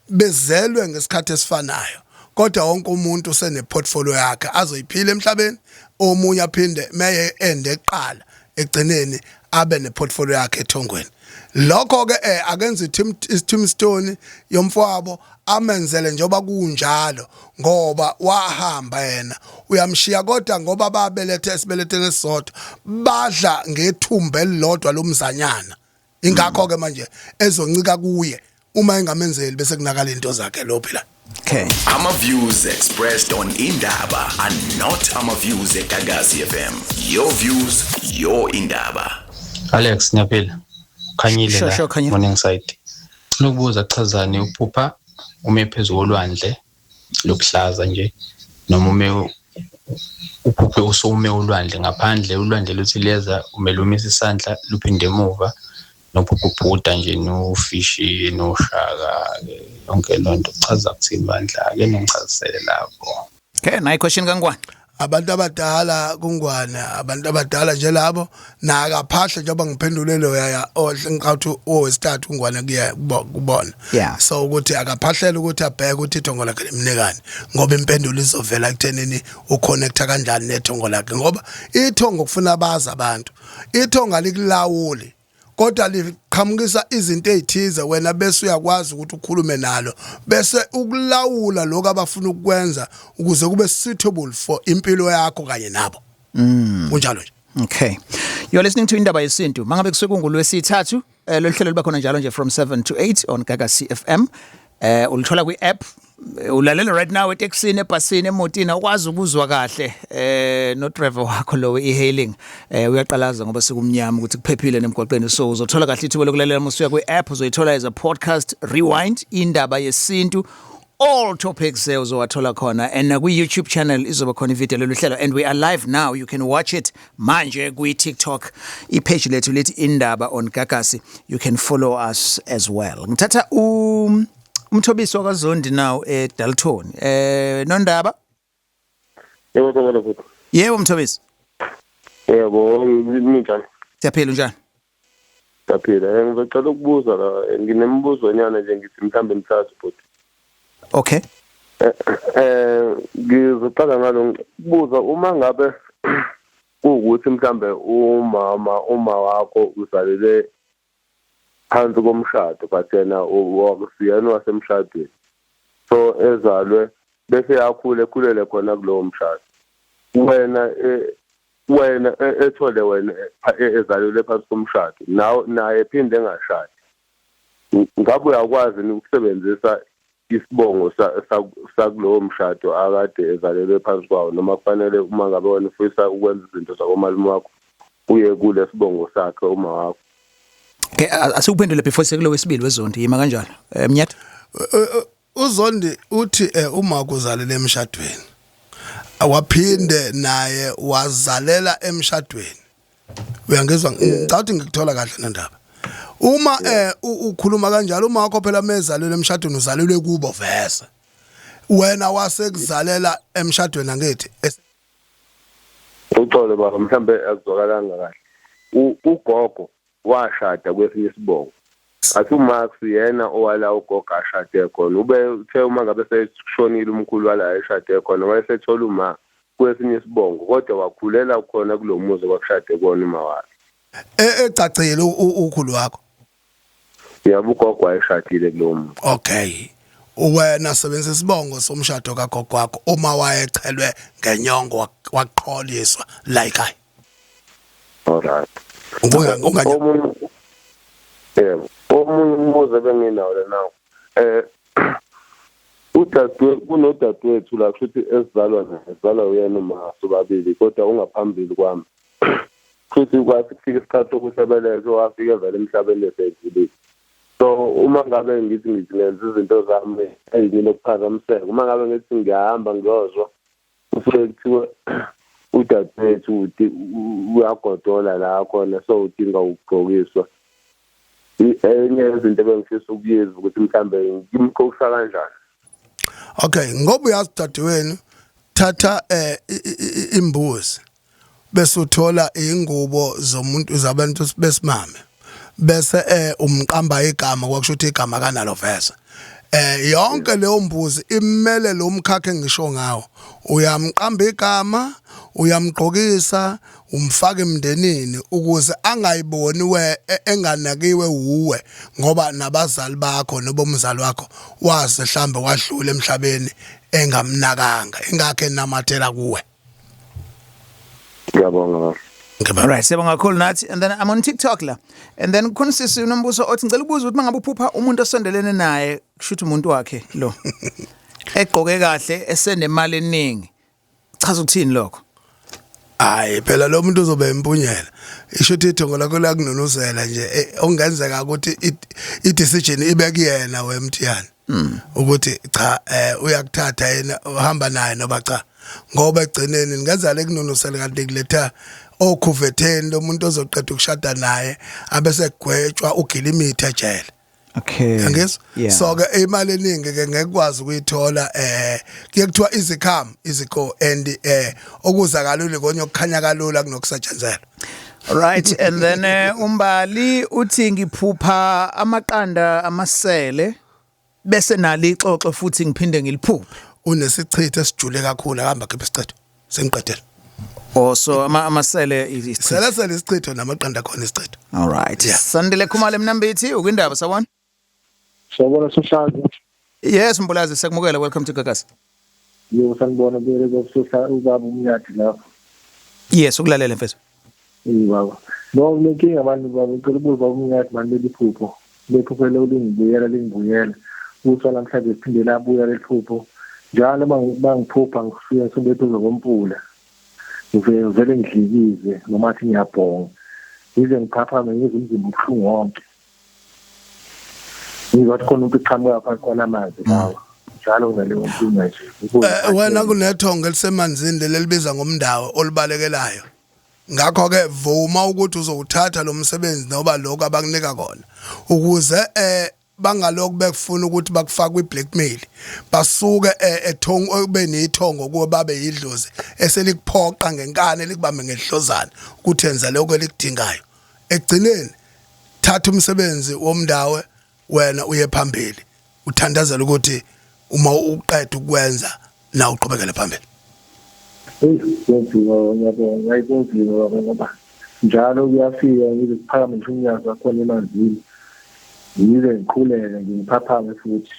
bezelwe ngesikhathi esifanayo, kodwa wonke umuntu usene portfolio yakhe azoyiphila emhlabeni. Omunye aphinde meye ende eqala egcineni abe neportfolio yakhe ethongweni. Lokho ke akenze i-team tombstone yomfowabo amenzele njengoba kunjalo, ngoba wahamba yena uyamshiya, kodwa ngoba babelethe esibeletheni esisodwa badla ngethumba elilodwa lomzanyana. Ingakho ke manje ezoncika kuye uma engamenzeli bese kunakala into zakhe lo phela. Okay. Ama views expressed on Indaba are not ama views eGagasi FM. Your views, your Indaba. Alex, ngiyaphila. Khanyile Sure, la. Sure, Khanyile. Morning side. Ngifuna chazani uphupha ume phezulu kolwandle lokuhlaza nje, noma ume uphuphe usume ulwandle ngaphandle, ulwandle luthi leza umele umise isandla luphinde emuva, nophupha ubhuda nje nofishi noshaka, yonke loo nto kuchaza kuthini bandla? Ake ningichazisele lapho. Okay, nayi question kaNgwane. Abantu abadala kungwane, abantu abadala nje labo nakaphahle njengoba ngiphendule lo yaya ngikawuthi owesithathu kungwane kuye kubona. So ukuthi akaphahlela ukuthi abheke ukuthi ithongo lakhe limnikani, ngoba impendulo izovela ekuthenini uconnecta kanjani nethongo lakhe, ngoba ithongo kufuna bazi abantu. Ithongo alikulawuli, kodwa liqhamukisa izinto ezithize wena bese uyakwazi ukuthi ukhulume nalo bese ukulawula lokho abafuna ukukwenza ukuze kube suitable for impilo yakho kanye nabo. Kunjalo nje. Okay. You're listening to Indaba Yesintu. Mangabe kusuke kungulwesithathu, lolu hlelo luba khona njalo nje from 7 to 8 on Gagasi FM. Ulithola kwi app, ulalela right now etekisini, ebhasini, emotini, awukwazi ukuzwa kahle no driver wakho lo e-hailing uyaqalaza ngoba sekumnyama ukuthi kuphephile nemgwaqeni, so uzothola kahle ithuba lokulalela musuya kwi app, uzoyithola as a podcast rewind Indaba Yesintu, all topics uzowathola khona, and kwi YouTube channel izoba khona ivideo lolu hlelo, and we are live now, you can watch it manje kwi TikTok, i-page lethu lithi Indaba on Gagasi, you can follow us as well. Ngithatha umthobisi wakaZondi now eDalton, Nondaba. Yebo, sawubona futhi. Yebo, Mthobisi. Yebo, ninjani? Siyaphila, unjani? Siyaphila. Ngizocela ukubuza la, nginemibuzo nyana nje, ngithi mhlambe mthathu futhi. Okay. Ngizoqala ngalo kubuza, uma ngabe kuwukuthi mhlambe umama uma wakho uzalele phansi komshado, but yena wakusiyena wasemshadweni, so ezalwe bese yakhula ekhulele khona kulowo mshado, wena ethole wena ezalelwe phansi komshado, nawe naye ephinde engashadi, ngabe uyakwazi ukusebenzisa isibongo sakulowo mshado akade ezalelwe phansi kwawo, noma kufanele uma ngabe wena ufisa ukwenza izinto zakomalume wakho uye kule sibongo sakhe uma wakho? Okay, asikuphendule before sekulo wesibili weZondi, yima kanjalo. Mnyatha. UZondi uthi uma kuzalela emshadweni, waphinde naye wazalela emshadweni, uyangizwa? Ngicabanga ukuthi ngikuthola kahle nendaba uma ukhuluma kanjalo. Uma wakho phela mezalelwe emshadweni, uzalelwe kubo vese wena wasekuzalela emshadweni, angithi? Uxolo baba, mhlambe akuzwakalanga kahle. Ugogo washada kwesinye isibongo, athi uMax yena owala ugogo ashade khona, ube uthe uma ngabe seshonile umkhulu wala eshade khona, wayesethola uma kwesinye isibongo, kodwa wakhulela khona kulo muzi kwakushade kona uma wakhe. Ecacile ukhulu wakho? Yabo, ugogo wayeshadile kulowo muzi. Okay, wena sebenzisa isibongo somshado kagogo wakho uma wayechelwe ngenyongo, waqholiswa la ekhaya. Alright. Unga Omunye, yebo, omunye umbuzo ebenginawo lena, udadwe kunodadewethu la, kushuthi esizalwa naye, sizalwa uyena uma sobabili, kodwa ungaphambili kwami, futhi kwathi kufika isikhathi sokuthi ebelethwe wafika evele emhlabeni esedlulile. So uma ngabe ngithi ngenza izinto zami ey'nginokuphazamiseka, uma ngabe ngithi ngiyahamba ngiyozwa, kusuke kuthiwe udadewethu uyagodola la khona, so udinga ukugqokiswa. Enye yezinto ebengifisa ukuyizwa ukuthi mhlambe ngimqokisa kanjani. Okay, ngoba uyazi dadewenu, thatha imbuzi bese uthola ingubo zomuntu zabantu besimame, bese umqamba igama, kwakusho ukuthi igama kanalo vese yonke leyo mbuzi imele lo mkhakha engisho ngawo. Uyamqamba igama, uyamgqokisa, umfaka emndenini ukuze angayiboni we enganakiwe uwe, ngoba nabazali bakho nobomzali wakho waze mhlambe wadlula emhlabeni engamnakanga, ingakho enamathela kuwe. Ngiyabonga baba. Alright, siyabonga kakhulu nathi. And then I'm on TikTok la. And then kukhona sisi unombuso othi ngicela ukubuza ukuthi mangabe uphupha umuntu osondelene naye, kushuthi umuntu wakhe lo, egqoke kahle, esenemali eningi, chaza ukuthini lokho? Hayi phela, lo muntu uzobe empunyela, isho ukuthi ithongo lakho lakununuzela nje, ongenzeka ukuthi i-decision ibe kuyena wemthiyane ukuthi cha, uyakuthatha yena uhamba naye noba cha, ngoba egcineni ningenza lekununusela kanti kuletha okhuvetheni, lo muntu ozoqeda ukushada naye abese gwetshwa ugila imithi ejele. Okay. Yangizwa? Yeah. So ke imali eningi ke ngeke kwazi ukuyithola, kuye kuthiwa easy come easy go, and okuza kalula konye okukhanya kalula kunokusetshenzelwa. Right, and then umbali uthi ngiphupha amaqanda amasele bese nali ixoxo futhi ngiphinde ngiliphuphe. Unesichitho esijule kakhulu, akahamba khipha isichitho, sengiqedele. Oh, so amasele isichitho. Sele sele isichitho namaqanda khona isichitho. All right. Yeah. Sandile Khumalo eMnambithi, ukwindaba, sawubona. Sawubona Sohlaza. Yes, Mbulazi, siyakumukela, welcome to Gagasi. Yebo, sanibona bele kokusohla ubaba uMnyathi lapho. Yes, ukulalela mfethu. Eh baba. No, kunenkinga manje baba, ngicela ukubuza baba uMnyathi manje leli phupho. Lephupho lingibuyela lingibuyela. Kusa namhlanje siphinde labuya lephupho. Njalo mangiphupha ngifika ngisonde eduze komfula. Ngivele ngidlikize noma athi ngiyabhonga. Ngize ngiphaphame ngizwe umzimba ubuhlungu wonke. Ngizwa khona umuntu uqhamuka phansi kwalamanzi lawa. Njalo naleyo nkinga nje. Wena kunethongo elisemanzini leli elibiza ngomndawo olubalekelayo. Ngakho ke vuma ukuthi uzowuthatha lo msebenzi noba lokho abakunika kona ukuze bangalokhu bekufuna ukuthi bakufake kwi-blackmail, basuke ethongo kube nethongo kuwe, babe yidlozi eselikuphoqa ngenkani, likubambe ngedlozana ukuthi enza lokho elikudingayo. Ekugcineni thatha umsebenzi womndawo wena uye phambili, uthandazela ukuthi uma uqeda ukwenza na uqhubekele phambili. Hey, kunzima, ngiyabonga, hayi kunzima baba, ngoba njalo kuyafika ngize kuphakame nje unyazi wakhona emanzini, ngize ngiqhuleke ngiphaphame futhi.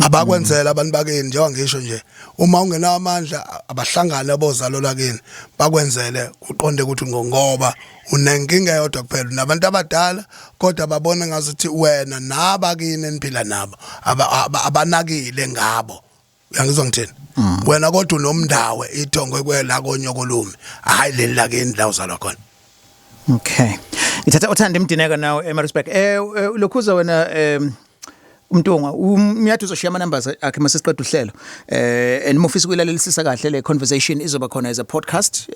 Abakwenzela abantu bakini, njengoba ngisho nje, uma ungenawo amandla abahlangane abozalo lakini bakwenzele uqonde ukuthi ngoba unenkinga eyodwa kuphela nabantu abadala, kodwa babona ngazuthi wena nabakini eniphila nabo abanakile ngabo. Uyangizwa ngithini? Wena kodwa unomndawe ithongo kwela konyokolume, hayi leli lakini la uzalwa khona. Okay. Ngithatha uThandi Mdineka nawe eMaritzburg. Lokhuza wena uMntungwa, uMnyathi uzoshiya ama numbers akhe mase siqeda uhlelo. And uma ufisa ukuyilalelisisa kahle le conversation izoba khona as a podcast.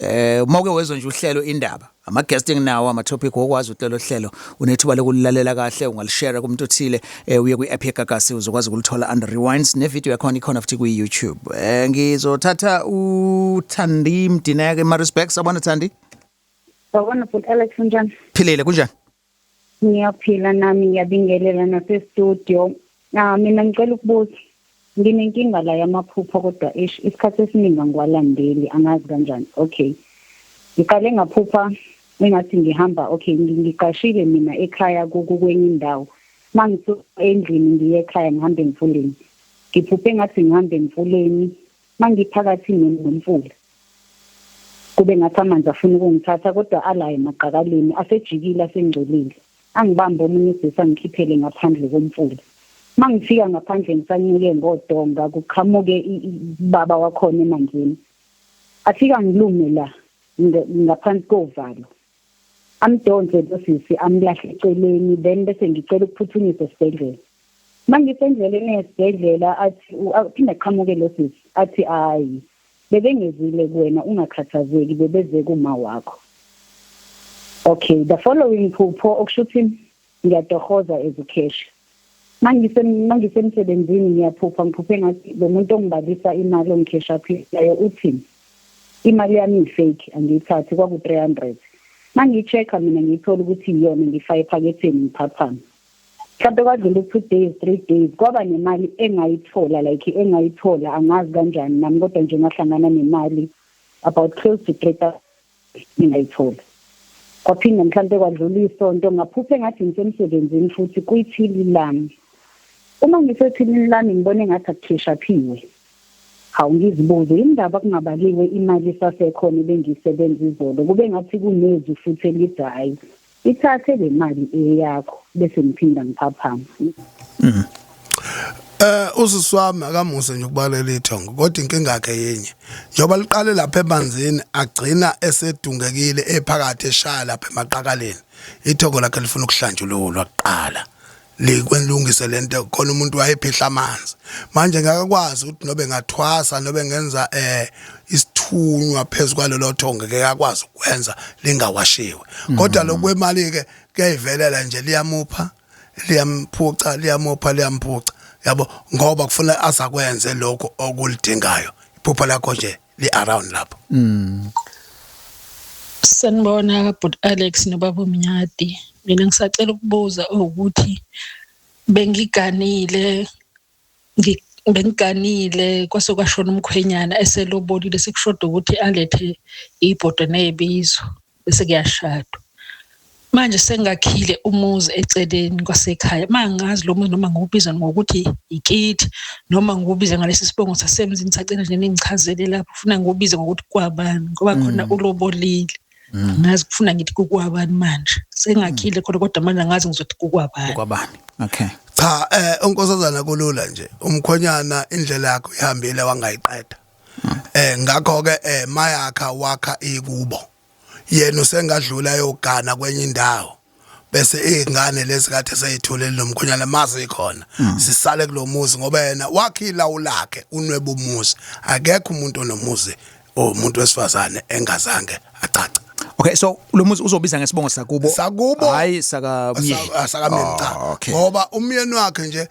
Uma uke wezwa nje uhlelo indaba, ama guest enginawo, ama topic okwazi uhlelo hlelo, unethuba lokulalela kahle, ungalishare kumuntu othile, uye kwi app yeGagasi uzokwazi ukulithola under rewinds, ne video yakhona ikhona futhi kwi YouTube. Ngizothatha uThandi Mdineka eMaritzburg. Sawubona Thandi. Sawubona bhuti Alex, unjani? Philile, kunjani? Ngiyaphila nami, ngiyabingelela nase-studio. Ah, mina ngicela ukubuza. Nginenkinga la yamaphupho kodwa ish isikhathi esiningi angiwalandeli, angazi kanjani. Okay. Ngiqale ngaphupha engathi ngihamba, okay, ngiqashile mina ekhaya kwenye indawo. Mangisuka endlini ngiye ekhaya ngihambe emfuleni. Ngiphuphe ngathi ngihambe emfuleni, mangiphakathi nomfula. Kube ngathi amanzi afuna ukungithatha kodwa ala emaqakaleni asejikile asengcolile. Angibambe omunye usisi angikhiphele ngaphandle komfula. Mangifika ngaphandle ngisancike ngodonga kuqhamuke baba wakhona emanzini. Afika ngilume la ngaphansi kovalo. Amdonse lo sisi amlahle eceleni, then bese ngicela ukuphuthunyiswa esibhedlela. Mangisendleleni esibhedlela athi aphinde aqhamuke lo sisi athi hayi bebengezile kuwena, ungakhathazeki, bebeze kuma wakho. Okay, the following phupho okusho ukuthi ngiyatohoza as cash. Mangisemsebenzini ngiyaphupha, ngiphuphe ngathi lo muntu ongibalisa imali ongikhesha aphilayo uthi imali yami i-fake, angiyithathi, kwaku 300. Mangiyi-check-a mina ngiyithola ukuthi iyona, ngifake ephaketheni ngiphaphame. Mhlawumbe kwadlula u-2 days, 3 days, kwaba nemali engayithola, like engayithola angazi kanjani nami, kodwa nje ngahlangana nemali about close to 3000 engayithola. Kwaphinda mhlawumbe kwadlula isonto, ngaphuphe ngathi ngisemsebenzini futhi kwithili lami. Uma ngisethilini lami ngibone ngathi akukhishaphiwe. Hawu, ngizibuze indaba kungabaliwe imali isasekhona ebengiyisebenza izolo, kube ngathi kunezwi futhi elithi hhayi ithathe le mali eyakho, bese ngiphinda ngiphaphama. Usisi wami akamuse nje ukubalela ithongo, kodwa inkinga yakhe yinye, njengoba liqale lapha emanzini agcina esedungekile ephakathi eshaya lapha emaqakaleni, ithongo lakhe lifuna ukuhlanjululwa kuqala, likwelungise lento khona. Umuntu wayephehla amanzi manje ngakakwazi ukuthi nobe ngathwasa nobe ngenza isithunywa phezu kwalelo thongo, ngeke akwazi ukwenza lingawashiwe. Kodwa lokwemali ke kuyayivelela nje, liyamupha. Liyamphuca, liyamupha, liyamphuca, yabo, ngoba kufuna azakwenze lokho okulidingayo. Iphupho lakho nje li around lapho. Sanibona bhuti Alex nobaba Mnyadi. Mina ngisacela ukubuza ukuthi bengiganile bengiganile kwase kwashona umkhwenyana eselobolile, sekushoda ukuthi alethe ibhodo nezibizo bese kuyashadwa. Manje sengakhile umuzi eceleni kwasekhaya, mangazi lo muzi noma ngiwubiza ngokuthi ikithi noma ngiwubiza ngalesi sibongo sasemzini. Sacela nje ningichazele lapho, ufuna ngiwubize ngokuthi kwabani, ngoba khona ulobolile. Ngazi kufuna ngithi kukwabani manje, sengakhile khona kodwa manje angazi ngizothi kukwabani. Kwabani, okay. Cha, unkosazana, kulula nje. Umkhonyana indlela yakho ihambile wangayiqeda. Ngakho ke mayakha wakha ikubo, yena usengadlula ayogana kwenye indawo, bese izingane lezi kade seyitholele nomkhonyana mazi khona sisale kulomuzi, ngoba yena wakhe ilawu lakhe, unweba umuzi. Akekho umuntu onomuzi omuntu wesifazane engazange acace. Okay, so lo muzi uzobiza ngesibongo sakubo? Sakubo. Hayi, sakamyeni. Sakamyeni, cha. Oh, okay. Ngoba umyeni wakhe nje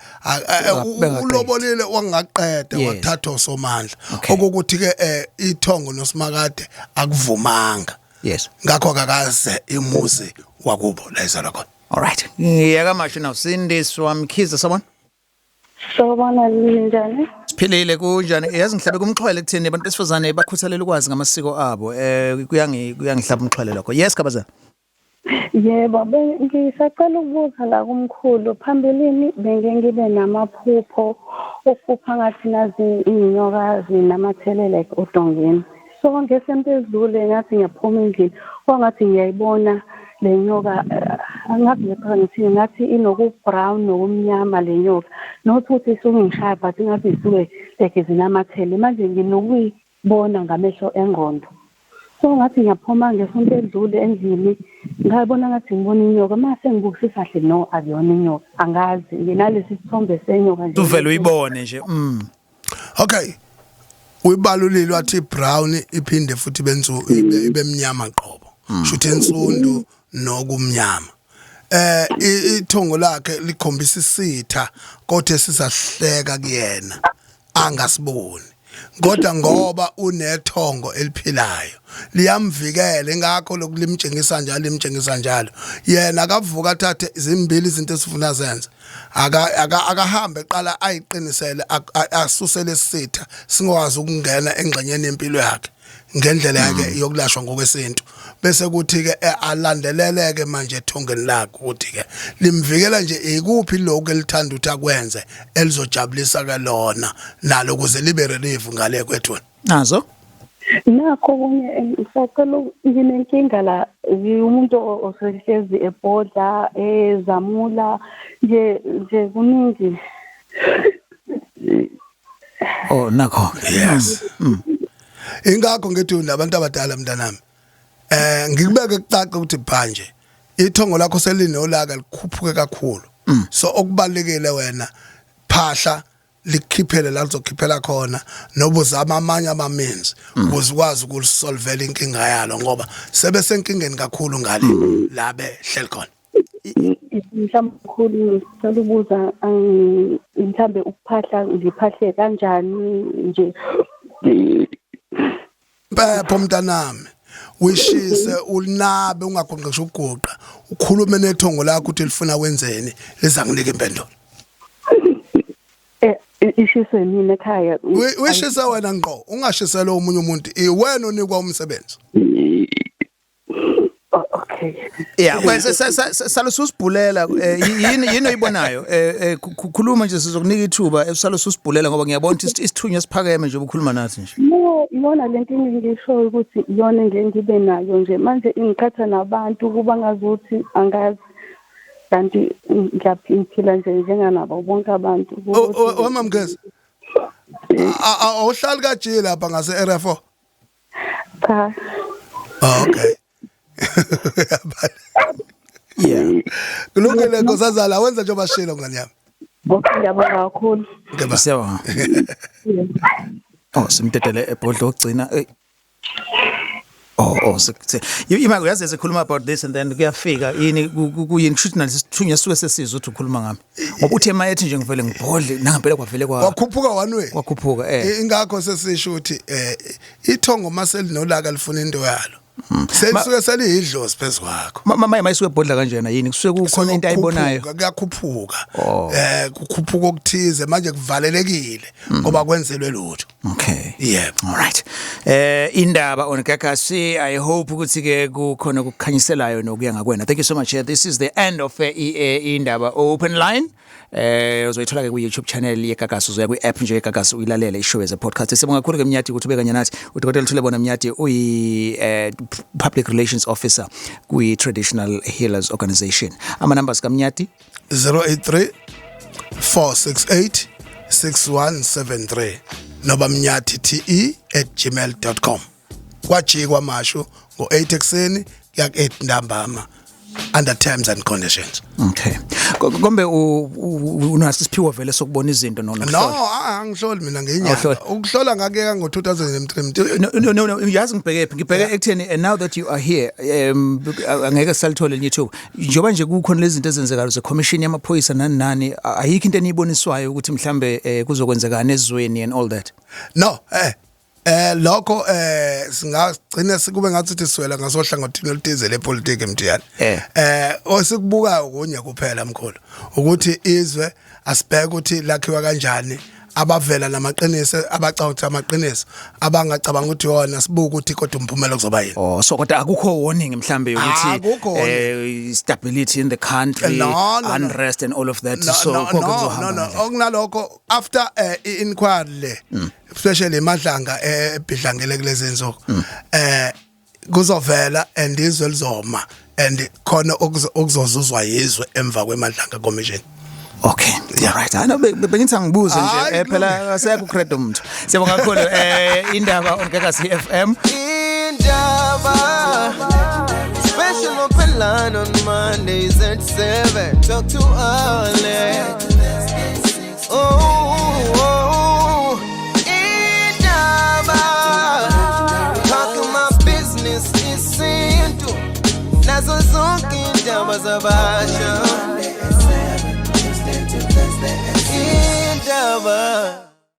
Bengaqedi. ulobolile wangaqeda, wathatha osomandla, okukuthi ke ithongo nosimakade akuvumanga. Ngakho kakaze imuzi wakubo la izalwa khona. All right, ngiyakamasho now. Sindiswa Mkhize, sabona. Sawubona, ninjani? Siphilile, kunjani? Yazi ngihlabe kumxhwele kuthini abantu besifazane bakhuthalela ukwazi ngamasiko abo. Kuyangihlaba umxhwele lokho. Yes, Kabazana. Yebo, ngisacela ukubuza la kumkhulu. Phambilini bengike ngibe namaphupho okuphupha ngathi nazi iy'nyoka zinamathele like odongeni. So ngesento edlule ngathi ngiyaphuma endlini, kwangathi ngiyayibona le nyoka, angazi ngichaza ngithini, ngathi inoku-brown nokumnyama le nyoka. Not ukuthi isuke ingishaya, but ingathi isuke like zinamathele. Manje nginokuyibona ngamehlo engqondo. So ngathi ngiyaphuma ngesonto edlule endlini, ngabona ngathi ngibona inyoka. Mase ngibukisisa kahle, no, akuyona inyoka. Angazi, nginalesi sithombe senyoka nje. Uvele uyibone nje. Okay, uyibalulile wathi brown, iphinde futhi benzu ibe mnyama qobo, shuthi ensundu nokumnyama. Ithongo lakhe likhombisa isitha, kodwa sisahleka kuyena angasiboni, kodwa ngoba unethongo eliphilayo liyamvikela. Ingakho lokulimtshengisa njalo, limtshengisa njalo. Yena akavuka athathe zimbili izinto esifuna zenze. Akahambe eqala ayiqinisele, asuse lesitha singakwazi ukungena engxenyeni yempilo yakhe ngendlela yakhe yokulashwa ngokwesintu, bese kuthi ke alandeleleke manje ethongeni lakhe ukuthi ke limvikela nje ikuphi lokhu elithanda ukuthi akwenze elizojabulisa ke lona nalo, ukuze libe relief ngale kwethuna. Nazo. Nakho kunye, ngisacela nginenkinga la, ngiwumuntu osehlezi ebhodla, ezamula nje nje kuningi. Oh, nakho. Yes. Ingakho ngithi nabantu abadala, mntanami, ngikubeke kucace ukuthi manje ithongo lakho selinolaka, likhuphuke kakhulu. So okubalekile wena, phahla likhiphele la lizokhiphela khona, noba uzama amanye ama-means ukuze ukwazi ukulisolvela inkinga yalo, ngoba sebesenkingeni kakhulu ngale la behleli khona. Mhlawumbe mkhulu, ngicela ukubuza, mhlambe ukuphahla ngiphahle kanjani nje? Mpepho, mntanami, wishise, ulinabe, ungagonqisha uguqa, ukhulume nethongo lakho ukuthi lifuna wenzeni, liza kunika impendulo. Ishiswe mina ekhaya? Wishise wena ngqo, ungashisela omunye umuntu, iwena onikwa umsebenzi. Oh, okay. Yeah, well, salo susibhulela, yini oyibonayo? Khuluma nje, sizokunika ithuba, salo susibhulela, ngoba ngiyabona ukuthi isithunywa siphakeme nje ukhuluma nathi nje. No, iyona lento engishoyo ukuthi iyona engeke ngibe nayo nje manje, ingiqhatha nabantu kuba ngazuthi angazi, kanti ngiyaphila nje njenganabo bonke abantu. Wemamkezi, awuhlali kaJi lapha ngase area 4? Cha. Oh, okay. Kulungile, nkosazana, wenza njengoba shilo, ngani yami. Okay, ngiyabonga kakhulu. Siyabonga. Oh, simdedele ebhodlo okugcina. Ey. Oh, ima uyazi sikhuluma about this and then kuyafika yini kuyini kushuthi nalesi sithunywa sisuke sesizwe ukuthi ukhuluma ngami, ngoba uthe mayethi nje ngivele ngibhodle nangempela kwavele kwa Wakhuphuka one way. Wakhuphuka. Ingakho sesisho ukuthi ithongo maselinolaka lifuna into yalo, selisuke seliyidlozi phezu kwakho. Maye mayisuke ebhodla kanjena yini kusuke kukhona into ayibonayo? Kuyakhuphuka. Kukhuphuka okuthize manje kuvalelekile ngoba kwenzelwe lutho. Okay. Yebo. All right. Indaba on Gagasi, I hope ukuthi ke kukhona ukukhanyiselayo nokuya ngakwena. Thank you so much. This is the end of Indaba Open Line. Uzoyithola ke ku YouTube channel yeGagasi, uzoya ku app nje yeGagasi uyilalele ishow as a podcast. Sibonga kakhulu ke Mnyati ukuthi ube kanye nathi. UDr. Thulebona Mnyati uyi Public Relations Officer kwi Traditional Healers Organization. Ama numbers kaMnyati? 083 468 6173 noba mnyathi.te@gmail.com. Kwajikwa mashu ngo8 ekseni kuya ku8 ntambama under terms and conditions. Okay. Kombe unaso isiphiwo vele sokubona izinto no No, angihloli mina ngenyanga. Awuhloli. Ukuhlola ngakuyeka ngo2003. No, yazi ngibheke phi? Ngibheke ekutheni and now that you are here, angeke salithole elinye ithuba njengoba nje kukhona lezi zinto ezenzekayo ze commission yamaphoyisa nani nani, ayikho into eniyiboniswayo ukuthi mhlambe kuzokwenzekani ezweni and all that? No, lokho singagcina sikube ngathi sithi siwela ngasohlangothini oluthize lepolitiki, Mthiyane. Osikubukayo kunye kuphela, mkhulu, ukuthi izwe asibheke ukuthi lakhiwa kanjani, abavela namaqiniso, abacabanga ukuthi amaqiniso, abangacabanga ukuthi wona, sibuka ukuthi kodwa umphumela kuzoba yini. Oh, so kodwa akukho warning mhlambe yokuthi Akukho warning. Stability in the country, No. unrest and all of that? No, So no, konke no, kuzohamba no. ngendlela. Okunalokho after i-inquiry le, especially eMadlanga ebhidlangele kulezi insuku, kuzovela and izwe lizoma and khona okuzozuzwa yizwe emva kweMadlanga Commission. Okay. Yeah. Right. I know bengithi angibuze nje Hayi, phela asekho credo umuntu. Siyabonga kakhulu, Indaba on Gagasi FM. Indaba. Special open line on Mondays at 7. Talk to Alex. Oh, Indaba. Talking my business isintu. Nazo zonke indaba zabasha. Indaba.